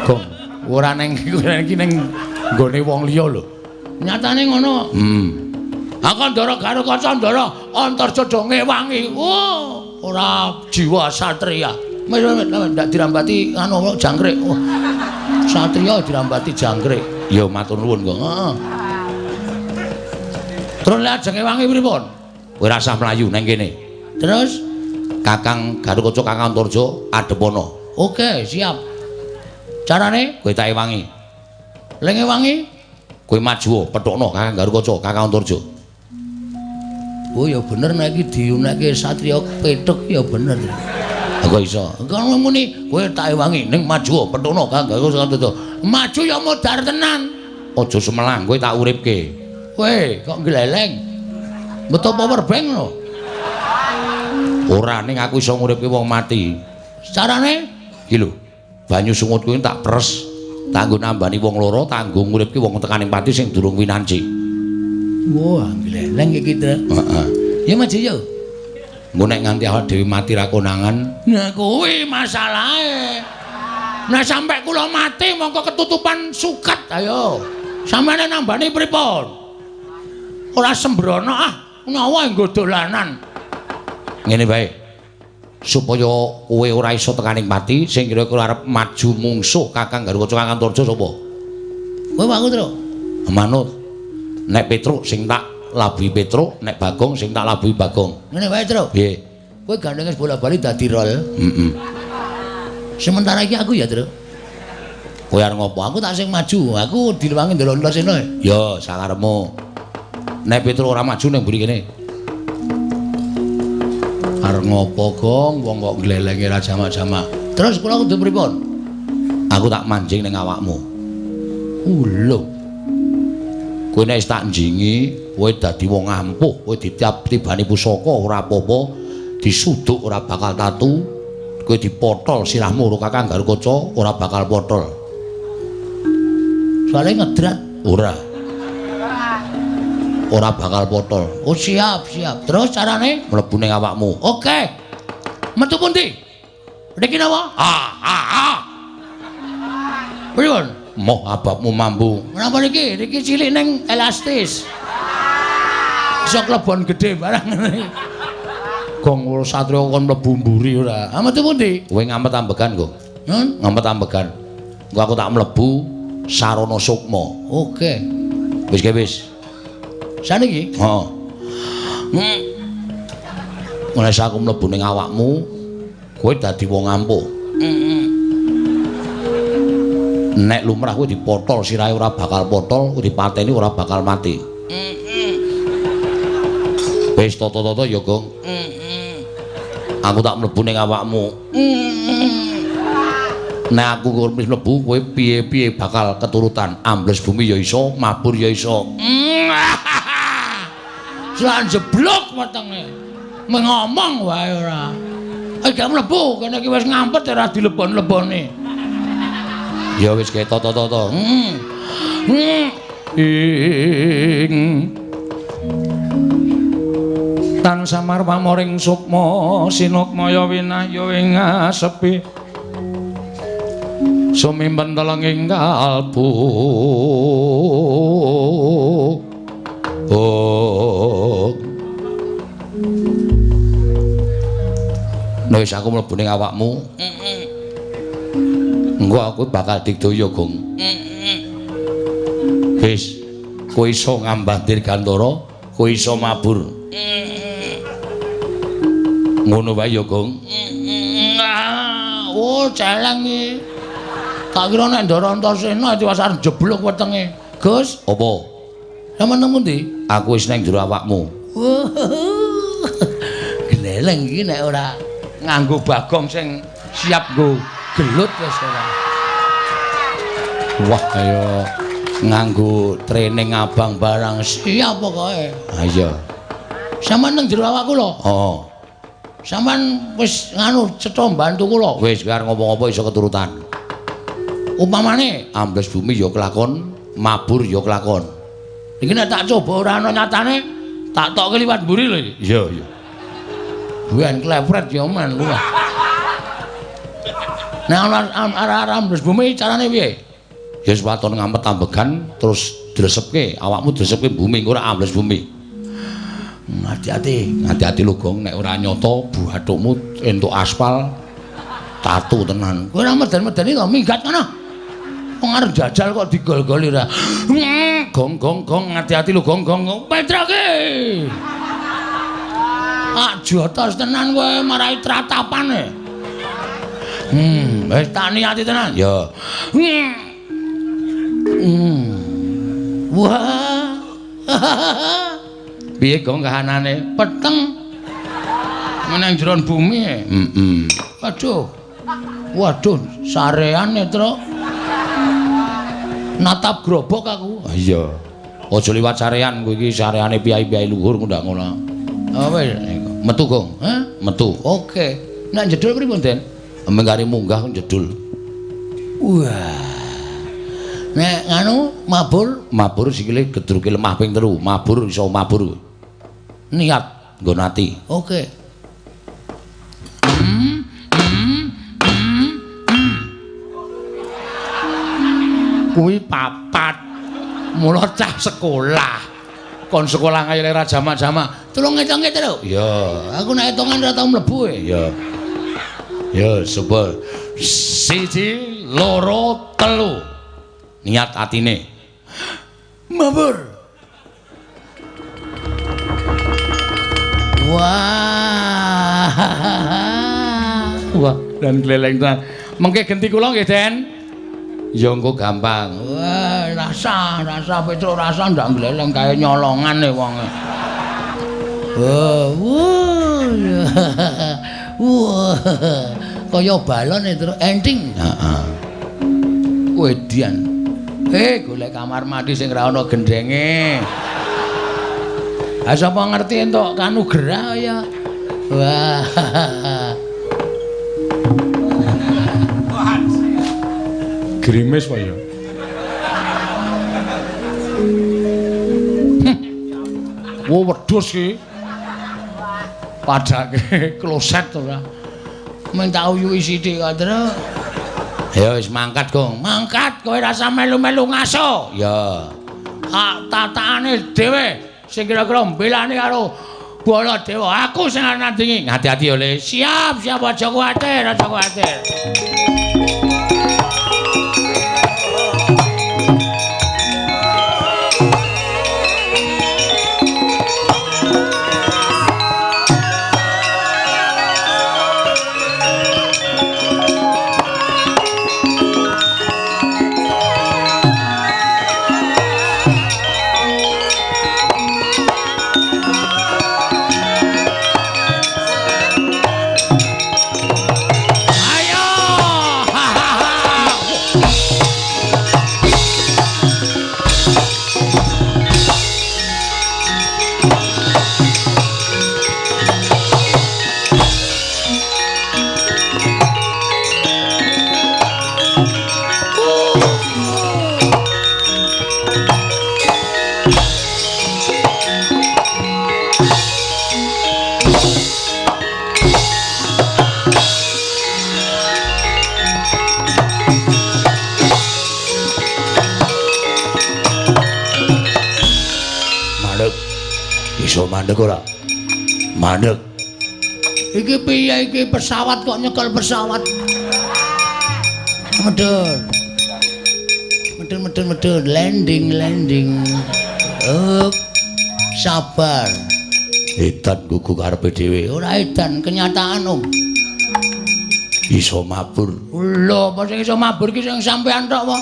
Gong, ora ning iki ning nggone wong liya lho. Nyatane ngono. Aku Ndara Gatotkaca Ndara Antarja do ngewangi. Oh, ora jiwa satria. Wis ndak dirambati anu jangkrik. Oh. Satria dirambati jangkrik. Ya matur nuwun kok. Heeh. Terus lek ajeng ngewangi pripun? Kowe rasah mlayu nang kene. Terus Kakang Gatotkaca Kakang Antarja adhepana. Oke, siap. Carane kowe tak ewangi. Lek ngewangi kowe maju pethukno Kakang Gatotkaca Kakang Antarja. Oh ya bener nek iki diunekke satria pethuk ya bener. Kok iso? Kono muni kowe tak ewangi ning maju pethukno Kakang Gatotkaca Antarja. Maju ya modar tenan. Aja sumelang kowe tak uripke. Kowe kok gleleng. Metu power bank lho. Ora ning aku iso nguripke wong mati. Carane iki lho. Banyu sungut kuwi tak peres, tak nggo nambani wong loro, tak nggo nguripke wong tekaning pati sing durung winanci. Wah, gleleng iki, Tru. Heeh. Ya maju yo. Engko nek nganti awak dhewe mati ra konangan, nah kuwi masalahe. Nah sampe kula mati mongko ketutupan suket. Ayo. Sampeyan nambani pripun? Ora sembrono ah, nyawa nggo dolanan. Ngene wae. Supaya kowe ora iso tekaning pati, sing kira-kira arep maju mungsuh Kakang Gatotkaca Kakang Antarja sapa? Kowe aku, Tru. Manut. Nek Petruk sing tak labuhi Petruk, nek Bagong sing tak labuhi Bagong. Ngene wae, Tru. Piye? Kowe gandeng wis bola-bali dadi rol. Heeh. Sementara iki aku ya, Tru. Kowe arep ngopo? Aku tak sing maju, aku direwangi ndelok Antasena. Ya, sakarepmu. Nek Petruk ora maju ning mburi kene. Arep ngopo, Gong? Wong kok glelenge ra jamak-jamak. Terus kula kudu pripun? Aku tak manjing ning awakmu. Lho. Kowe nek wis tak njingi, Kowe dadi wong ampuh, kowe ditibani pusaka ora apa-apa, disuduk ora bakal tatu, kowe dipotol sirahmu karo Kakang Garukaca ora bakal potol. Soale ngedrat ora. Ora bakal potol. Oh siap, siap. Terus carane mlebu ning awakmu. Oke. Metu pundi? Niki napa? Ah, ah, ah. Pripun? Moh ababmu mambu. Menapa niki? Niki cilik ning elastis. Iso klebon gedhe barang ngene. Gong satriya kon mlebu mburi ora. Ah metu pundi? Kowe ngamet ambegan, Gong. Hmm? Ngamet ambegan. Engko aku tak mlebu sarana sukma. Oke. Wis ke wis. Saniki? Heeh. Mulai aku mlebu ning awakmu, kowe dadi wong ampuh. Nek lumrah kowe dipotol sirahe ora bakal potol, kowe dipateni ora bakal mati. Wis tata-tata ya, Gong. Aku tak mlebu ning awakmu. Nek aku wis mlebu, kowe piye-piye bakal keturutan. Ambles bumi ya iso, mabur ya iso. Jan jeblok wetenge. Mengomong wae ora. Gak mlebu, kene iki wis ngampet ora dilebon-lebone. Ya wis kae tata-tata. Ing tan samar pamoring sukma sinukmaya winahya ing asepi sumimpen telenging kalbu. Oh. Nek wis aku mlebu ning awakmu, engko aku bakal digdaya, Gong. Wis, kowe iso ngambah dirgantara, kowe iso mabur. Ngono wae ya, Gong. Oh, celeng iki. Tak kira nek Ndara Antasena tiwas arep jeblok wetenge. Gus, apa? Sampeyan nang pundi? Aku wis nang jero awakmu. Gleleng iki nek ora nganggo Bagong sing siap nggo gelut wis ora. Wah, ayo nganggo training abang barang siap pokoke. Ha iya. Sampeyan nang jero awakku lho. Heeh. Sampeyan wis nganu cetha mbantu kula. Wis arep ngomong apa iso keturutan. Upamane ambles bumi ya kelakon, mabur ya kelakon. Iki nek tak coba ora ana nyatane, tak tokke liwat mburi lho iki. Iya, iya. Ben klepret ya men kuwi. Nek ana arah-arah ambles bumi carane piye? Ya wis waton ngampet ambegan terus dresepke, awakmu dresepke bumi engko ora ambles bumi. Hati-hati, hati-hati lho Gong, nek ora nyata buathukmu entuk aspal tatu tenan. Kowe ora meden-medeni to minggat kono. Wong arep jajal kok digol-goli ora. Gong gong gong, hati-hati lho Gong gong. Petroke. Ah jotos tenan kowe marai tratapane. Wis tak niati tenan. Ya. Wah. Piye Gong kahanane? Peteng. Meneng jero bumi. Heeh. Aduh. Waduh, sareane, Truk. Natap grobok aku. Iya. Aja liwat sarean kowe iki, sareane piyai-piyai luhur ndak ngono. Oh wis, metu Gong. Hah? Metu. Oke. Nek jedul pripun, Den? Mengkari munggah jedul. Wah. Nek nganu mabur, mabur sikile gedruke lemah ping 3, mabur iso mabur. Niat nggon ati. Oke. Kuwi papat. Mula cah sekolah. Kon sekolah kaya ora jamak-jamak. Tulung ngitungke terus. Iya, aku nek hitungan ora tau mlebu e. Iya. Ya, coba. 1 2 3. Niat atine. Mabur. Wah. Wah, dan gleleng tenan. Mengke genti kula nggih, Den. Ya engko gampang. Wah, rasa Petruk rasa ndak gleleng kaya nyolongan e wonge. Wah, wah. Kaya balon e terus enting. Heeh. Wedian. Golek kamar mandi sing ora ana gendenge. Ha sapa ngerti entuk kanugrah ya. Wah. Grimis wae ya. Wo wedhus iki. Padake kloset ora. Mung tak uyuki sithik kok, Tru. Ya wis mangkat, Gong. Mangkat kowe rasa melu-melu ngaso. Ya. Hak tatakane dhewe sing kira-kira mbelani karo Baladewa. Aku sing arep nandingi. Hati-hati ya, Le. Siap, siap aja kuwatir, aja kuwatir. Mandek ora? Mandek. Iki piye iki pesawat kok nyekel pesawat? Medun. Medun medun medun landing landing. Up. Sabar. Edan gugu karepe dhewe. Ora edan, kenyataan, Om. Iso mabur. Lho, apa sing iso mabur ki sing sampean tok apa?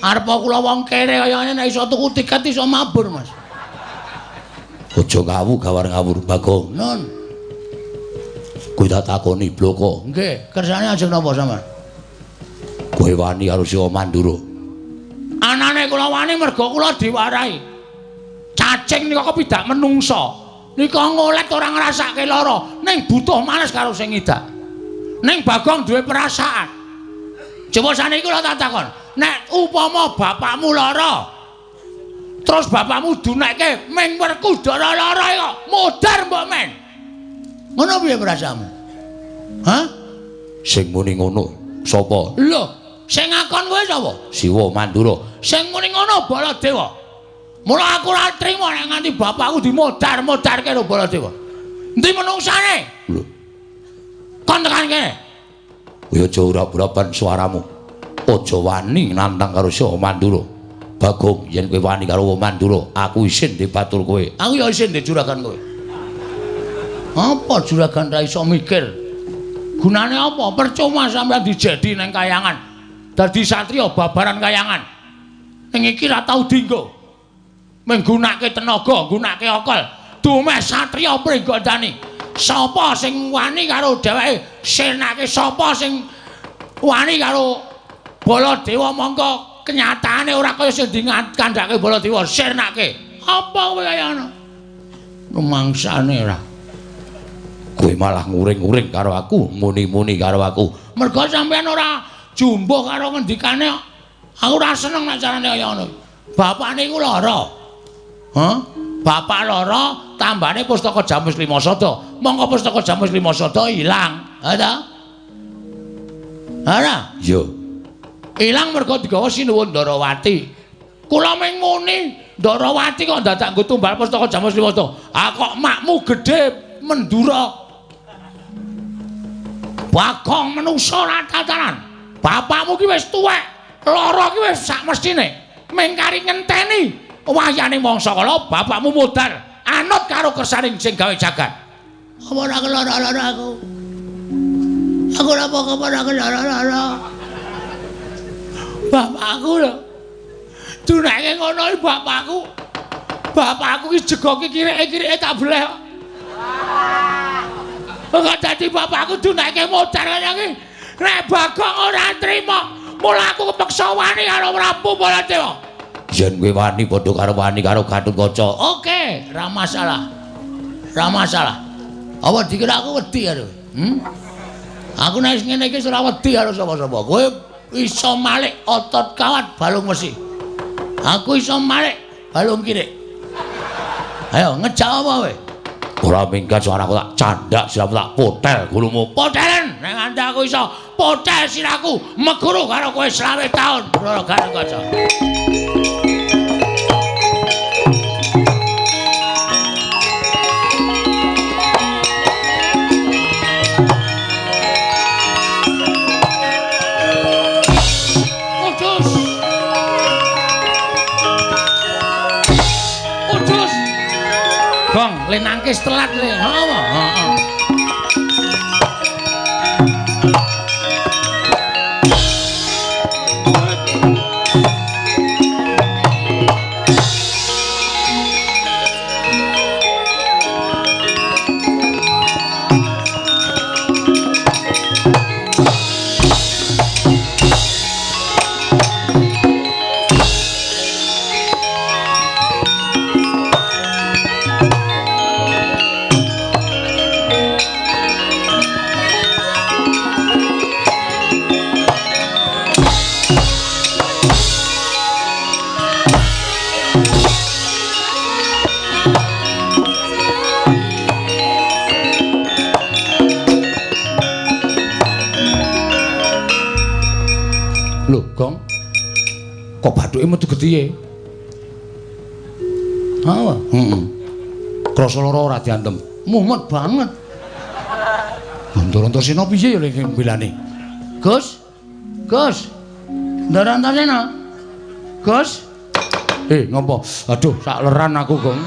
Arep kula wong kere kaya ngene nek iso tuku tiket iso mabur, Mas. Aja ngawu gawar ngawur Bagong. Nun. Kowe tak takoni bloko. Nggih, kersane ajeng napa sampean? Kowe wani karo Siwa Mandura. Anane kula wani mergo kula diwarahi. Cacing nika kepidak menungsa. Nika ngolet ora ngrasake lara, ning butuh males karo sing ngidak. Ning Bagong duwe perasaan. Coba saniki kula tak takon, nek upama bapakmu lara, terus bapakmu dunekke ming Werkudara lara kok modar mbok men. Ngono piye perasaanmu? Hah? Sing muni ngono sapa? Lho, sing ngakon kowe sapa? Siwa Mandura. Sing muni ngono Baladewa. Mula aku ora trima nek nganti bapakku dimodar-modarke karo Baladewa. Endi menungsane? Lho. Kon tekan kene. Kowe aja ora-urapan suaramu. Aja wani nantang karo Siwa Mandura. Bagong, yen kowe wani karo Mandura, aku isin dibatur kowe. Aku ya isin di juragan kowe. Apa juragan ra iso mikir? Gunane apa? Percuma sampeyan dijedi nang kayangan. Dadi satriya babaran kayangan. Ning iki ra tau dienggo. Menggunake tenaga, nggunake akal. Dumeh satriya Pringgondani. Sapa sing wani karo dheweke? Senake sapa sing wani karo Baladewa mongko kenyataane ora kaya sing dikandhake Baladewa, sirnake. Apa kowe kaya ngono? Rumangsane ora. Kowe malah nguring-nguring karo aku, muni-muni karo aku. Mergo sampeyan ora jumbuh karo ngendikane. Aku ora seneng nek carane kaya ngono. Bapakne iku lara. Hah? Bapak lara, tambane pustaka Jamus Lima Sada. Mongko pustaka Jamus Lima Sada ilang. Ha ta? Ora? Iya. Ilang mergo digawa Sinuwun Ndarawati. Kula ming muni Ndarawati kok dadak nggo tumbal pustaka Jamus Lima Sada. Ah kok makmu gedhe Mendura. Bagong menungsa ora tataran. Bapakmu ki wis tuwek, lara ki wis sak mestine. Ming kari ngenteni wayane mangsa kala bapakmu modar anut karo kersaning sing gawe jagat. Apa ora kelara-lara aku? Aku ora apa-apa ora kelara-lara. Bapakku lho. Dunake ngono iki bapakku. Bapakku ki jegoke kireke-kireke tak bleh. Kok dadi bapakku dunake modar kaya iki. Nek Bagong ora trima, mula aku kepeksa wani karo Prabu Baladewa. Yen kowe wani padha karo wani karo Gatotkaca. Oke, ora masalah. Ora masalah. Apa dikira aku wedi karo? Aku nek ngene iki ora wedi karo sapa-sapa. Kowe iso malik otot kawat balung wesi. Aku iso malik balung kirik. Ayo ngejak apa kowe? Ora minggat suaraku tak candak siramu tak potel gulumu. Potelen nek nganti aku iso potel siraku meguru karo kowe 20 taun. Ora Gatotkaca. Gong, le nangkis telat le. Heeh, heeh. Lho, Gong. Kok bathuke metu gethihe? Ha, heeh. Krasa lara ora diantem. Mumet banget. Antarantasena piye ya lek mbelane? Gus. Gus. Antarantasena. Gus. Ngopo? Aduh, sak leran aku, Gong.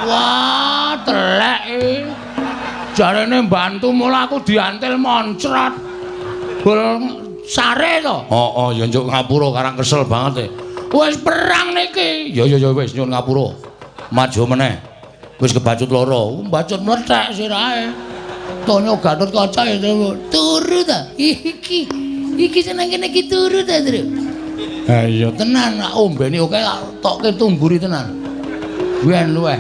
Wah, telek e. Jarene mbantu mula aku diantil moncrot. Bol sare to? Heeh, ya njuk ngapura karang kesel banget e. Wis perang niki. Ya ya ya wis nyuwun ngapura. Maju meneh. Wis kebacut loro, mbacut mlethek sirahe. Tonyo Gatotkaca turu ta? Iki. Iki seneng kene iki turu ta, Tru? Ha iya tenan, tak ombeni oke tak tokke tumburi tenan. Ben luweh.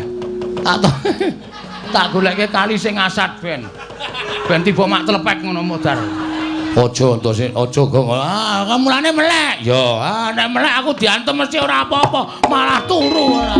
Tak goleke kali sing asat ben. Ben tiba mak tlepek ngono modar. Aja entose, aja Gong. Ah, mulane melek. Ya, ah nek melek aku diantem mesti ora apa-apa, malah turu ora.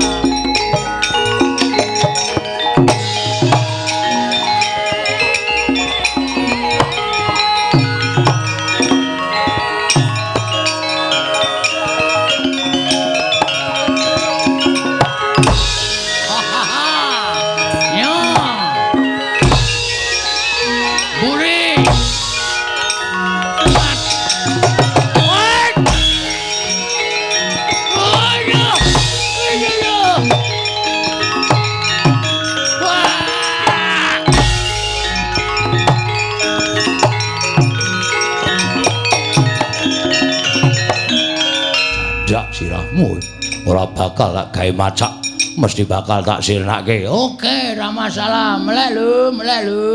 Sirahmu ora bakal tak gawe macak, mesti bakal tak sirnake. Oke, ora masalah. Melek lho, melek lho.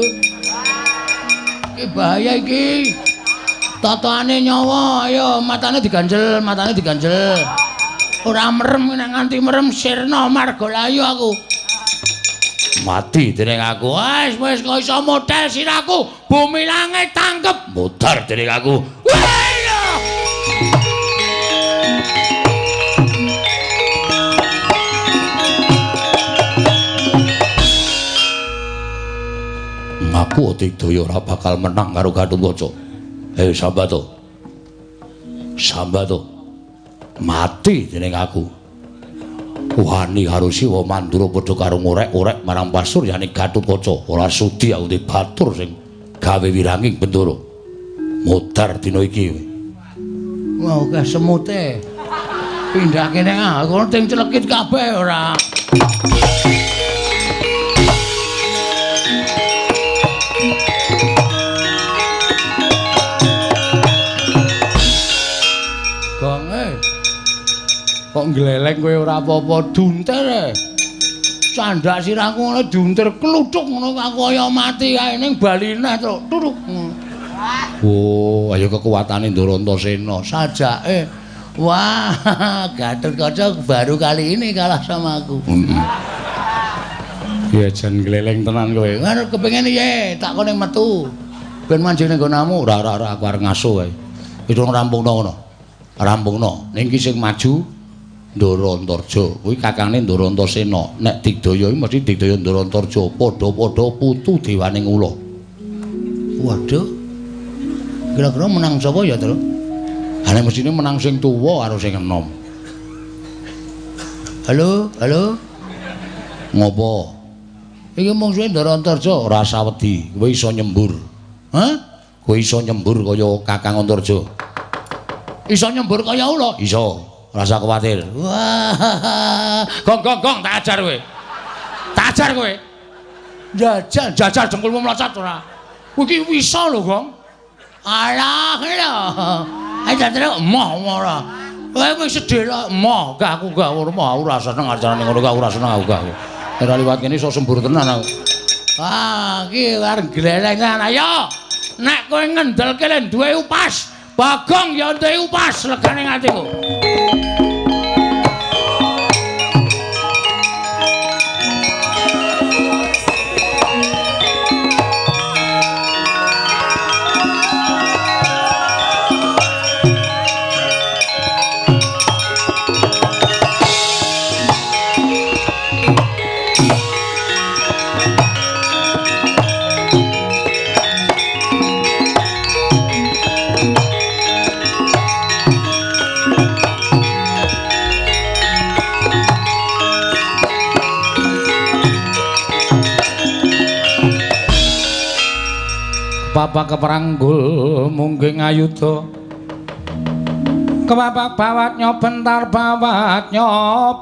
Iki bahaya iki. Totone nyawa, ayo matane diganjel, matane diganjel. Ora merem nek nganti merem sirna margalayu aku. Mati dening aku. Wis wis kok iso model sirahku. Bumi langit tangkep. Modar dening aku. Wah! Aku Digdaya ora bakal menang karo Gatotkaca. Hei Sambato. Sambato. Mati dening aku. Wani karo Siwa Mandura padha karo ngorek-orek marang pasuryane Gatotkaca. Ora sudi aku dibatur sing gawe wiranging Bendara. Modar dina iki. Wah, akeh semute. Pindah kene ah, kono ting celekit kabeh ora. Kok ngleleng kowe ora apa-apa duntir e. Candak sirahku ngono duntir kluthuk ngono aku kaya mati kae ning bali neh truk turuk. Oh, ayo kekuatane Ndarantasena sajake Wah, Gatotkaca baru kali ini kalah sama aku. Ya jan gleleng tenan kowe. Ngono kepengin piye? Tak kone metu. Ben manjing ning nggonamu. Ora ora ora aku arep ngaso wae. Wis rampungno ngono. Rampungno. Ning iki sing maju Ndara Antarja. Kuwi kakangne Ndara Antasena. Nek digdaya iki mesti digdaya Ndara Antarja. Padha-padha putu dewaning ula. Waduh. Kira-kira menang sapa ya, Tru? Ha nek mestine menang sing tuwa karo sing enom. Halo, halo. Ngopo? Iki mungsuhe Ndara Antarja. Ora usah wedi, kowe iso nyembur. Hah? Kowe iso nyembur kaya Kakang Antarja. Iso nyembur kaya ula? Iso. Ora usah kuwatir. Wah. Gong gong gong tak ajar kowe. Tak ajar kowe. Jajal, jajal dengkulmu mlocot ora. Kowe iki iso lho, Gong. Alah, lho. Ayo jajal emoh ora. Kowe wis sedhela emoh, gak aku gak ora ora seneng acarane ngono gak ora seneng aku gak. Ora liwat kene iso sembur tenan aku. Ah, iki arep glelengan. Ayo. Nek kowe ngendelke le duwe upas, Bagong ya duwe upas legane atiku. Bapak keperanggul mungging ayuda. Kebapak bawat nyobentar bawat nyobentar.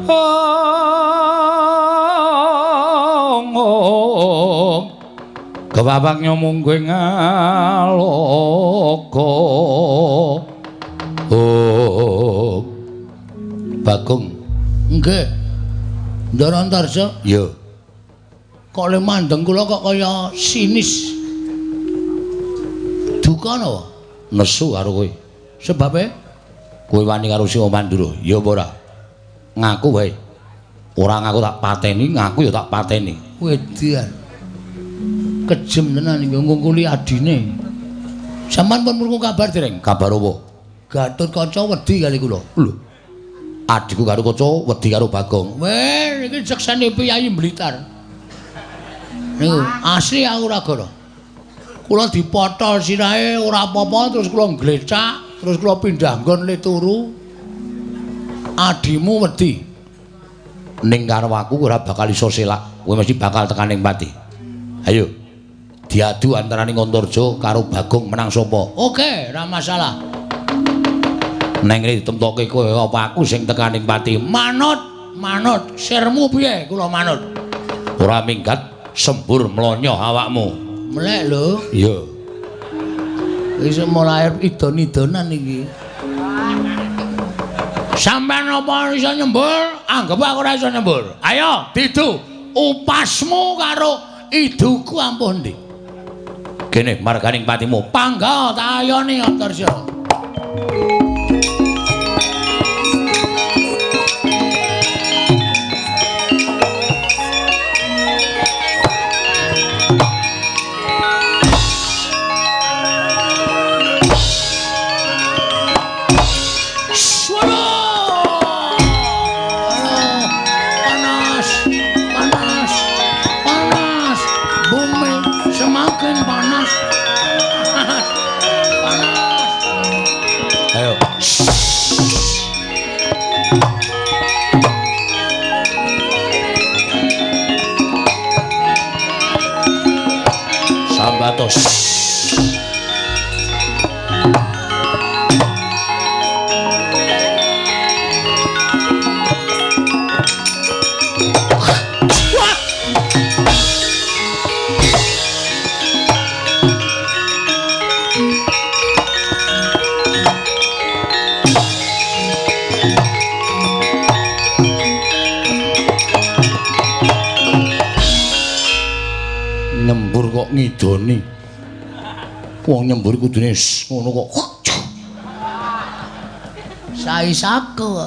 Ong ong. Kebapak nyomungging aloka. Ong. Bagong. Nggih. Ndara Antarja? Iya. Kok le mandeng kula kok kaya sinis. Duka napa? Nesu karo kowe. Sebabe? Kowe wani karo Sima Mandura, ya apa ora? Ngaku wae. Ora ngaku tak pateni, ngaku ya tak pateni. Wedan. Kejem tenan iki ngungkuli adine. Sampeyan pun krungu kabar dereng? Kabar apa? Gatotkaca wedi kali kula. Lho. Adhiku karo kaca wedi karo Bagong. Weh, iki seksene piyayi Blitar. Niku asli aku ora gara. Kula dipotol sirahe ora apa-apa terus kula nglecak, terus kula pindah nggon le turu. Adimu wedi. Ning karo aku ora bakal iso selak. Kowe mesti bakal tekan ning pati. Ayo. Diadu antaraning Antarja karo Bagong menang sapa? Oke, ora masalah. Neng ngene ditemtoke kowe apa aku sing tekan ning pati? Manut, manut. Sirmu piye? Kula manut. Ora minggat. Sembur mlonyoh awakmu. Melek lho. Iya. Wis mulai idon-idonan iki. Sampeyan apa iso nyembur? Anggep aku ora iso nyembur. Ayo, didu. Upasmu karo iduku ampuh ndi? Kene marganing patimu. Pangga tak ayoni Antarja. Sambatos. Nyembur kok ngidoni. Wong nyembur kudune ngono kok. Saisaku.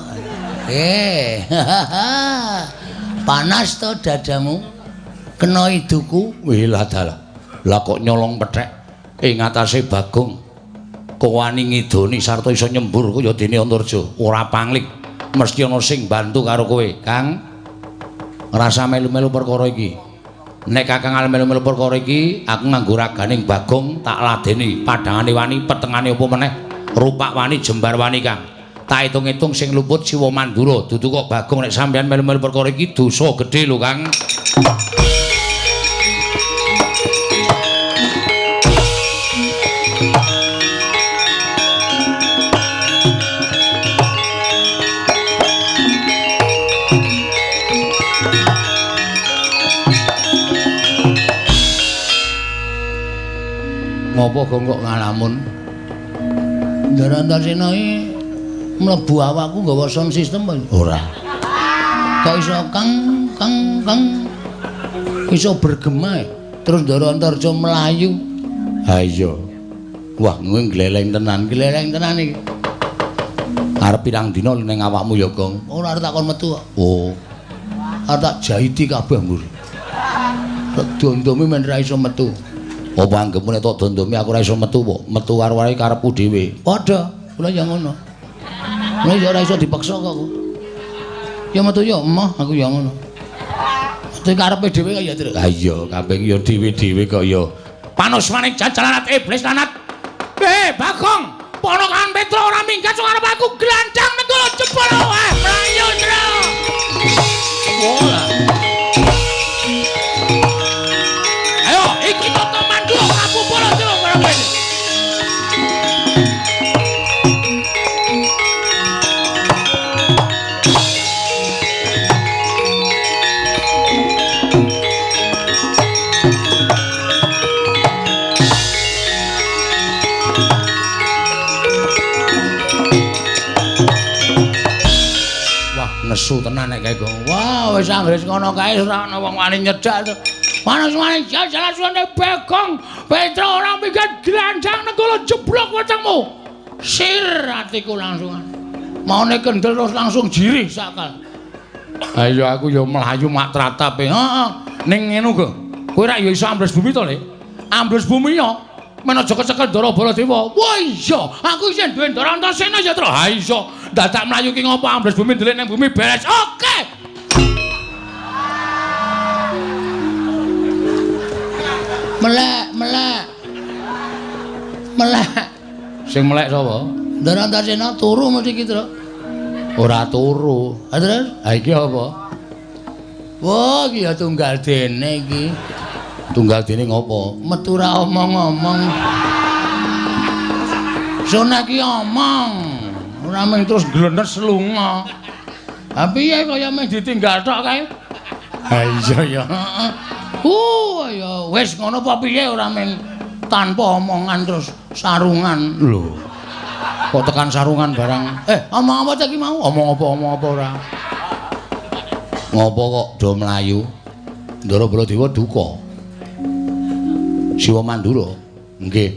Panas to dadamu? Kena iduku. Wih lah dalah. Lah kok nyolong pethek ing atase Bagong. Kok wani ngidoni sarta iso nyembur kaya dene Antarja. Ora pangling. Mesti ana sing bantu karo kowe, Kang. Rasa melu-melu perkara iki. Nek Kakang melu-melu perkara iki, aku nganggo raganing Bagong tak ladeni. Padhangane wani, petengane apa meneh? Rupak wani, jembar wani, Kang. Tak hitung-hitung sing luput Siwa Mandura. Dudu kok Bagong nek sampeyan melu-melu perkara iki dosa gedhe lho, Kang. Ngopo Gong kok ngalamun? Ndara Antasena iki mlebu awakku nggawa sound system apa? Ora. Kok iso kang kang kang iso bergema terus Ndara Antarja mlayu. Ha iya. Wah, kowe gleleng tenan, gleleng tenan iki. Arep pirang dina ning awakmu ya, Gong? Ora arep tak kon metu kok. Oh. Arep tak jahiti kabeh mbur. Tak dondomi men ra iso metu. Apa anggepmu nek tok dondomi aku ora iso metu apa? Metu karo wae karepku dhewe. Padha, kula ya ngono. Kula ya ora iso dipaksa kok aku. Ya metu ya emoh aku ya ngono. Metu karepe dhewe kok ya, Tru. Ha iya, kabeh ya dhewe-dhewe kok ya. Panusmaning jajalanat iblis lanat. Bagong, ponokan Petro ora minggat sok arep aku glandang nenggala jebol wae mlayu, Tru. Ora. Ayo, iki toto Mandura Prabu Baladewa karo kowe. Wah, nesu tenan nek kae, Gong. Wah, wis anggere ngono kae ora ana wong wani nyedak to. Manus-manus jalan suwane Bagong, Petro ora minggat glandang nenggala jeblok wetengmu. Sir atiku langsungan. Maune kendel terus langsung jirih sakal. Ha iya aku ya mlayu mak tratap. Heeh. Ning ngene Gong. Kowe rak ya iso ambles bumi to, Le? Ambles bumi ya. Men aja kecekel Ndara Baladewa. Wah iya, aku isih duwe Ndara Antasena ya, Tru. Ha iso. Dadak mlayu ki ngopo ambles bumi ndelik ning bumi beres. Oke. Melek, melek. Melek. Sing melek sapa? Ndara Antasena turu mesti iki, Tru. Ora turu. Ha terus? Ha iki apa? Wah, iki ya tunggal dene iki. Tunggal dene ngopo? Metu ra omong-omong. Sona iki omong. Ora mung terus glenes lunga. Ha piye kaya meh ditinggal tok kae? Ha iya ya. Heeh. Ya wis ngono apa piye ora men tanpa omongan terus sarungan. Lho. Kok tekan sarungan barang? Omong apa ta iki mau? Omong apa omong apa ora? Ngopo kok do mlayu? Ndara Baladewa duka. Siwa Mandura. Nggih.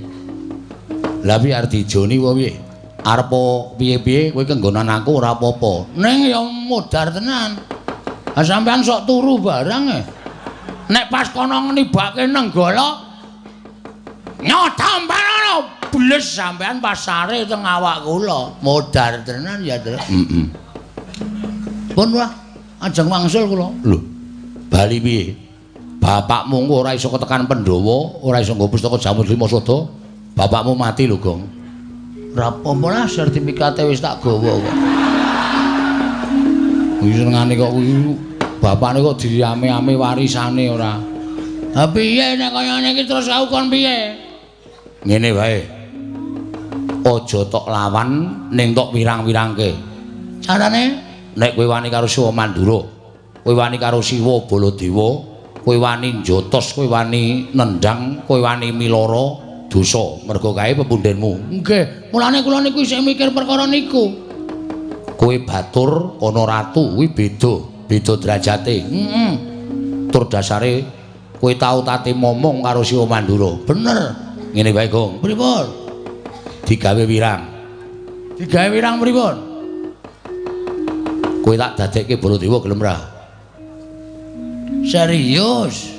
Lah piye arep dijoni apa piye? Arep piye-piye kowe kenggonan aku ora apa-apa. Ning ya modar tenan. Ha sampean sok turu barang e. Nek pas kono nibake nenggala nyotampan bles sampean pasare teng awak kula. Modar tenan ya, Tru. Heeh. Pun wah, ajeng wangsul kula. Lho, bali piye? Bapakmu engko ora iso ketekan Pandhawa, ora iso nggo pustaka Jamur Lima Sada. Bapakmu mati lho, Gong. Ora apa-apa lah, sertifikate wis tak gawa kok. Kuwi senengane kok kuwi bapakne kok diame-ame warisane ora. Ha piye nek kaya ngene iki terus aku kon piye? Ngene wae. Aja tok lawan ning tok wirang-wirangke. Carane nek kowe wani karo Siwa Mandura, kowe wani karo Siwa Baladewa, kowe wani njotos, kowe wani nendang, kowe wani miloro dosa mergo kae pepundhenmu. Nggih, mulane kula niku isih mikir perkara niku. Kowe batur ana ratu kuwi beda, beda derajate. Heeh. Tur dasare kowe tau tate momong karo Siwa Mandura. Bener. Ngene wae, Gong. Pripun? Digawe wirang. Digawe wirang pripun? Kowe tak dadekke Baladewa gelem ra? Serius?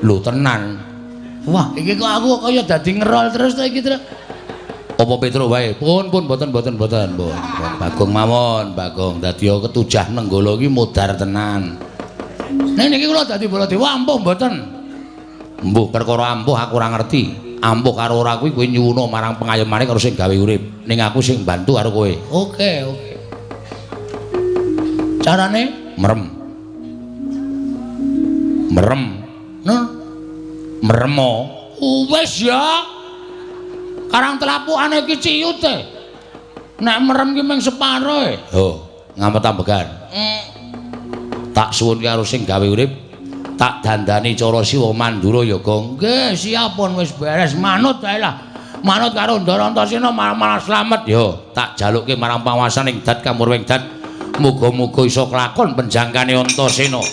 Lho tenan. Wah, iki kok aku kaya dadi ngerol terus to iki, Tru. Apa Petruk wae? Pun pun mboten mboten mboten, pun. Bagong mawon, Bagong. Dadi ketujah Nenggala iki modar tenan. Nek niki kula dadi Baladewa ampuh mboten? Mbuh perkara ampuh aku ora ngerti. Ampuh karo ora kuwi kowe nyuwuna marang pengayomane karo sing gawe urip. Ning aku sing bantu karo kowe. Oke, oke. Carane merem. Merem. Nah, meremo. Wis ya. Karang telapukane iki ciyut e. Nek merem ki mung separo e. Oh, ngampet ambegan. Tak suwun karo sing gawe urip, tak dandani cara Siwa Mandura ya, Gong. Nggih, siap pun wis beres manut wae lah. Manut karo Ndara Antasena malah slamet. Yo, tak jalukke marang panguwasaning dat kamurwing dat. Muga-muga iso kelakon penjangkane Antasena.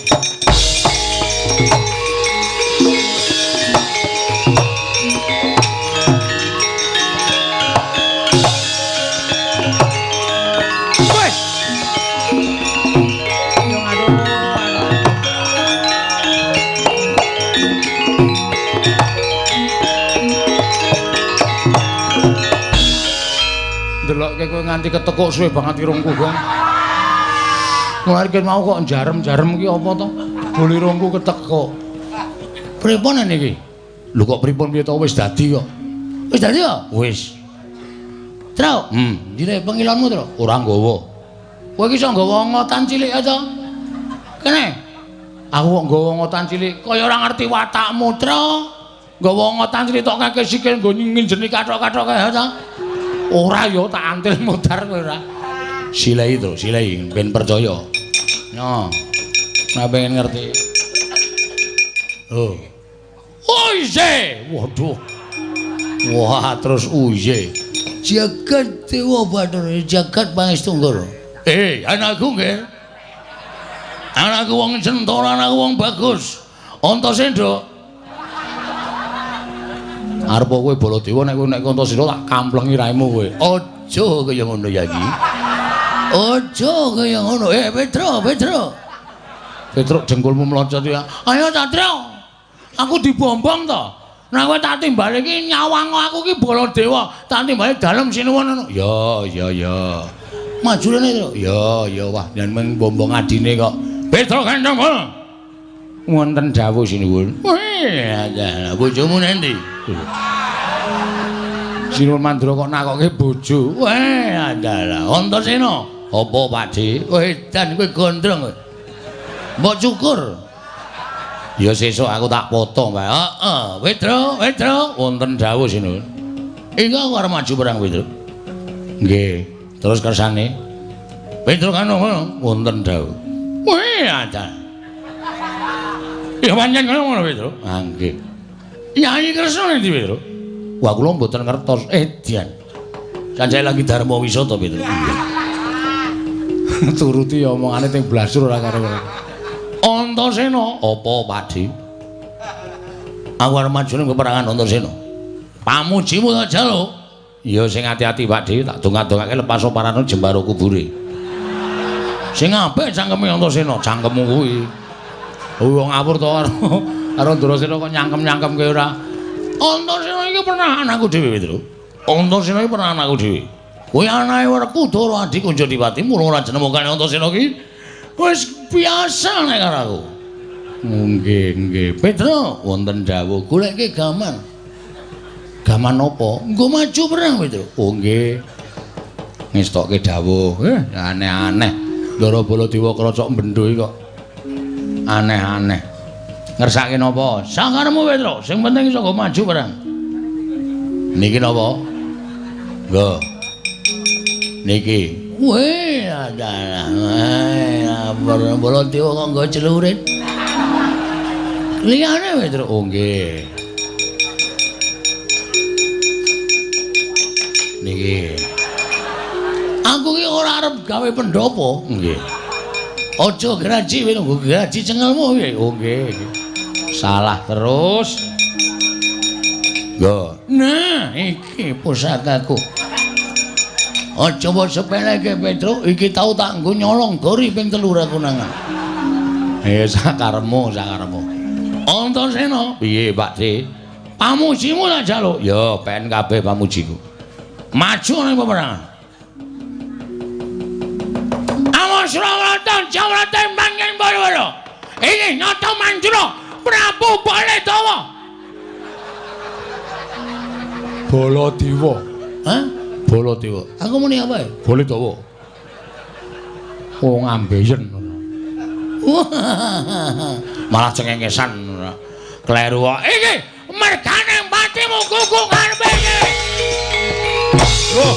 Ndelokke kowe nganti ketekuk suwe banget irungku, Gong. Mulane mau kok jarem-jarem iki apa to? Bol irungku ketekuk. Pripun niki? Lho kok pripun piye to wis dadi kok. Wis dadi ya? Wis. Truk. Ndire pengilonmu, Truk? Ora nggawa. Kowe iki iso nggawa ngotan cilik to? Kene. Aku kok nggawa ngotan cilik kaya ora ngerti watakmu, Truk. Nggawa ngotan cilik tok kake sikil nggo nginjeni kathok-kathok kae to. Ora ya tak antil modar kowe ora. Silai to, silai ben percaya. Yo. Nek pengen ngerti. Oh. Oiye. Waduh. Wah, terus uye. Jagat Dewa Bathara, jagat Pangestu. Eh, anakku nggih. Anakku wong Centara, anakku wong bagus. Antasena. Arep kowe Baladewa nek kowe nek Antasena tak kamplengi raimu kowe. Aja kaya ngono ya iki. Aja kaya ngono. Eh, Petro, Petro. Petruk dengkulmu mlocot ya. Ayo Satrio. Aku dibombong to. Nek kowe tak timbali iki nyawang aku iki Baladewa, tak timbali dalem sinuwun ngono. Ya, ya, ya. Maju rene, Tru. Ya, ya wah, yen mung bombong adine kok. Petro Gandeng. Wonten dawuh sinuwun. Wih, bojomu nendi? Sinuwun Mandura kok nakokke bojo. Weh, adalah Antasena. Apa, Pakde? Wedan kowe gondrong kowe. Mbok cukur. Ya sesuk aku tak potong, Pak. Heeh, Petro, Petro, wonten dawuh sinuwun. Iki aku arep maju perang, Petro. Nggih. Terus kersane? Petro kan ngono, wonten dawuh. Weh, adalah. Ya pancen ngono, Petro. Ah, nggih. Yayi Kresna endi, Petro? Wah, kula mboten ngertos. Dian. Sanjaya lagi dharma wisata, Petro. Turuti omongane teng blasur ora karo. Antasena, apa, Pakde? Aku arep maju ning peperangan Antasena. Pamujimu tak jaluk. Ya sing ati-ati, Pakde, tak dongak-dongake lepas parane jembaro kubure. Sing apik cangkeme Antasena, cangkemmu kuwi. Wong ngawur to karo Ndrasena kok nyangkem-nyangkemke ora. Antasena iki pernah anakku dhewe, Petro. Antasena iki pernah anakku dhewe. Kuwi anake Werkudara Adi Kunjadipati, mula ora jenemokane Antasena iki wis biasa nek karo aku. Nggih, nggih. Petro, wonten dawuh goleke gaman. Gaman apa? Nggo maju perang, Petro. Oh nggih. Ngestokke dawuh. Aneh-aneh. Ndara Baladewa krocok bendho iki kok. Aneh-aneh. Ngersake napa? Sakaremu Petro, sing penting iso nggo maju perang. Niki napa? Nggo. Niki. Weh, adalah. Baladewa kok nggo celurit. Liyane Petro. Oh nggih. Niki. Aku ki ora arep gawe pendopo. Nggih. Aja graji kowe nggo graji cengelmu piye? Oh nggih. Salah terus. Nggo. Nah, iki pusakaku. Aja mbok sepeleke Petruk, iki tau tak nggo nyolong gori ping 3 ra konangan. Sakaremu, sakaremu. Antasena, piye Pak De? Pamujimu tak jaluk. Ya, pen kabeh pamujiku. Maju ning peperangan. Awas Rawatan Jawrata manggen bara-bara. Iki nata manjura Prabu Baladewa. Baladewa. Hah? Baladewa. Aku muni apa ya? Baladewa. Wong ambeien. Malah cengengesan. Kleru kok. Iki mergane patimu kuku ngarepe iki. Loh.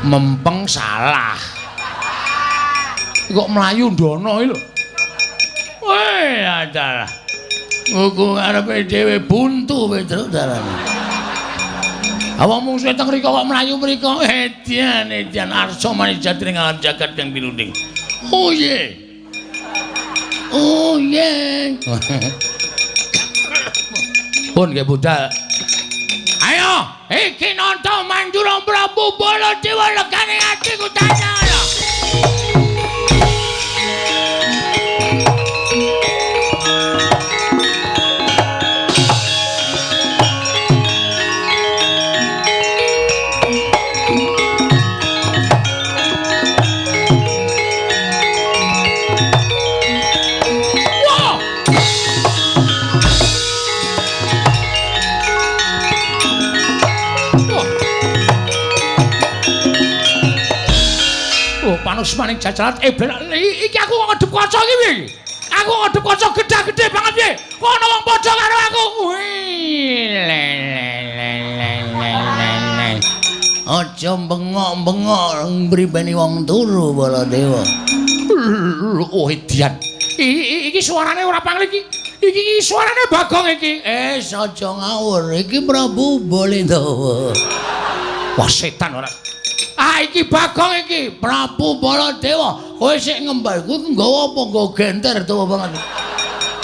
Mempeng salah. Kok mlayu ndono iki lho. Weh, adalah. Kuku ngarepe dhewe buntu Petruk dalane. Awak mungsuhe teng mriko kok mlayu mriko. Edian, edian arsa manis jatine alam jagat kang pinunding. Oh ye. Oh ye. Pun nggih budal. Ayo, iki nonton Manjura Prabu Baladewa legane atiku tanya. Panusmaning jajaran iki aku kok ngedep kaca iki piye iki? Aku ngedep kaca gedhe-gedhe banget piye? Kok ana wong padha karo aku? Aja bengok-bengok mribeni wong turu Baladewa. Oh edian. Iki suarane ora pangling iki. Iki suarane Bagong iki. Aja ngawur. Iki Prabu Baladewa. Wah setan ora. Ah iki Bagong iki, Prabu Baladewa. Kowe sik ngembal kuwi nggawa apa nggawa genter tuwa banget.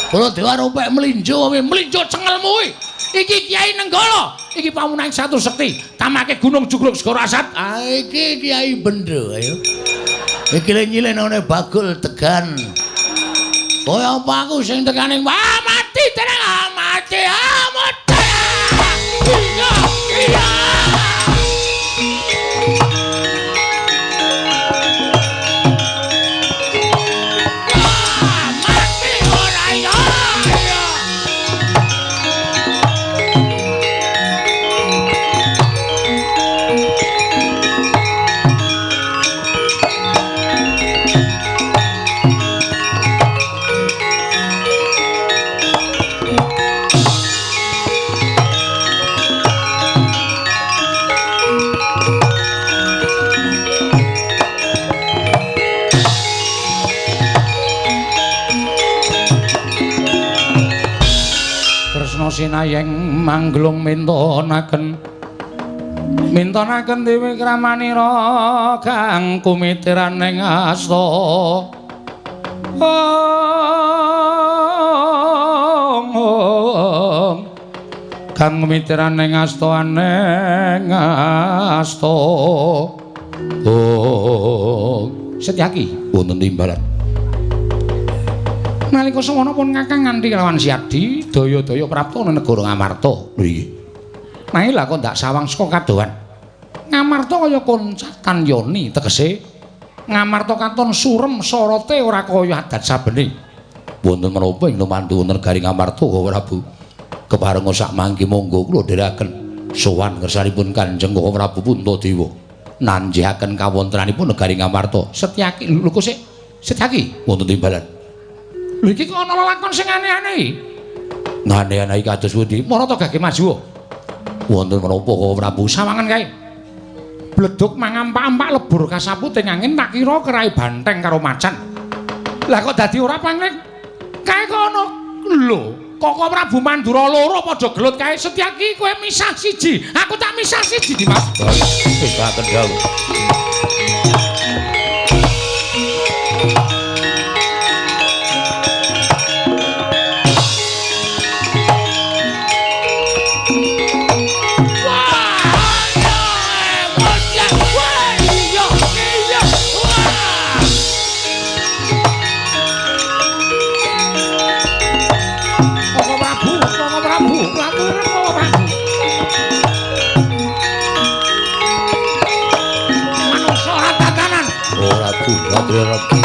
Baladewa ropek mlinjo kowe mlinjo cengelmu kuwi. Iki Kyai Nenggala, iki pamunang satu sekti, tamake Gunung Jugruk Segara Asat. Ah iki Kyai Bendho ayo. Iki le nyilenane Bagul Tegan. Kowe apa aku sing tekane? Wah mati tenang, ah, mati. Ah mati. Iya, iya. Sinayeng mangglung mintonaken mintonaken dewi kramanira kang kumitiran ing asta. Kang kumitiran ing asta aneng asta. Oh, Setyaki wonten timbalan. Nalika sawana pun kakang nganti lawan Siadi, daya-daya prapta ana negara Ngamarta. Lho iki. Nanging lha kok ndak sawang saka kadohan. Ngamarta kaya koncatan yoni, tegese Ngamarta katon surem sorote ora kaya adat sabene. Wonten menapa ing lumantu negari Ngamarta Prabu? Keparenga sak mangke monggo kula dherekaken sowan ngersanipun Kanjeng Prabu Puntadewa. Nanjihaken kawontenanipun negari Ngamarta. Setyaki lho kok sik Setyaki wonten timbalan. Lho iki kok ana lelakon sing aneh-aneh iki. Aneh-aneh iki kados pundi? Mara to gage maju. Wonten menapa kok Prabu sawangan kae? Bleduk mangampak-ampak lebur kasaput ing angin tak kira kerai banteng karo macan. Lah kok dadi ora pangling? Kae kok ana lho, Koko Prabu Mandura loro padha gelut kae. Setyaki kowe misah siji, aku tak misah siji Dimas. Wis tak kendhau. Prabu Latri.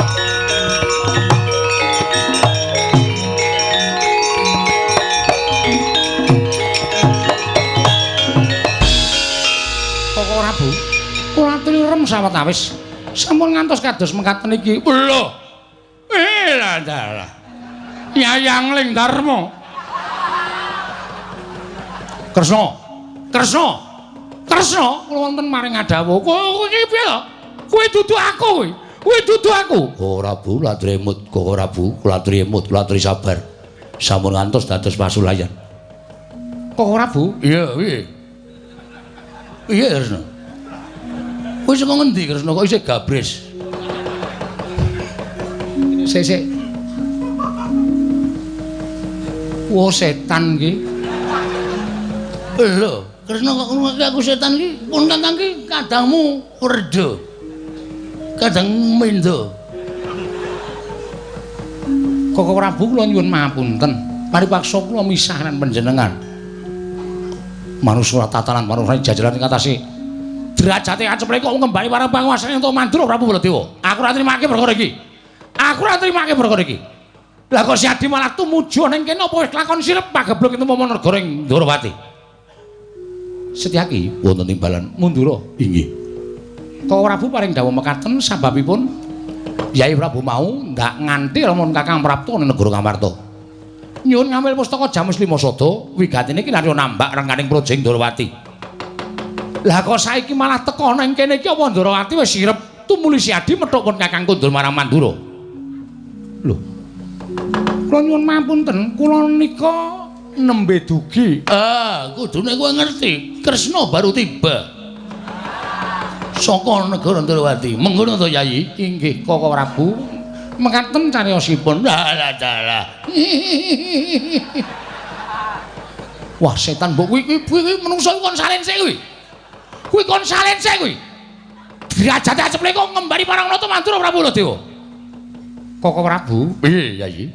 Koko Prabu, kula aturi rem sawetawis. Sampun ngantos kados mekaten iki. Lho. Lah dalah. Yayang Ling Darma. Kresna. Kresna. Kresna kula wonten maring adawuh. Kowe iki piye to? Kowe dudu aku kowe. Kowe dudu aku. Koko Prabu latri emut, Koko Prabu kula aturi emut, kula aturi sabar. Sampun ngantos dados pasulayan. Koko Prabu? Iya, piye? Piye Kresna? Kowe saka ngendi Kresna kok isih gabres? Sik sik. Wah setan iki. Lho, Kresna kok ngrungokake aku setan iki? Pun kakang iki kadangmu werda. Kadang mendo. Koko Prabu kula nyuwun mahapunten. Paripaksa kula misah lan panjenengan. Manusa tatanan manusa jajaran ing atase derajate aceple kok ngembali marang panguwasane entuk Mandura Prabu Baladewa. Aku ora trimake perkara iki. Aku ora trimake perkara iki. Lah kok si Adi malah tumuju ning kene apa wis lakon sirep pagebluk itu momo negara ing Ndorowati. Setyaki wonten timbalan Mandura. Inggih. Koko Prabu paring dawuh mekaten sababipun Yai Prabu mau ndak nganti lamun Kakang Prapta ning negara Ngamarta. Nyuwun ngambil pustaka Jamus Lima Sada wigatine iki narya nambak rengganing praja ing Ndorowati. Lah kok saiki malah teka nang kene iki apa Ndorowati wis sirep tumuli si Adi methuk pun Kakang kundur marang Mandura. Lho. Kula nyuwun mapunten, kula nika nembe dugi. Ah, kudune kowe ngerti, Kresna baru tiba saka negara Ndorowati. Mengkono to, Yayi? Inggih, Koko Prabu. Mekaten cariyosipun. Dalah dalah. Wah, setan mbok kuwi kuwi menungso kon salen sik kuwi. Kuwi kon salen sik kuwi. Derajate aceple kok ngembari marang Nata Mandura Prabu Baladewa. Koko Prabu. Piye, Yayi?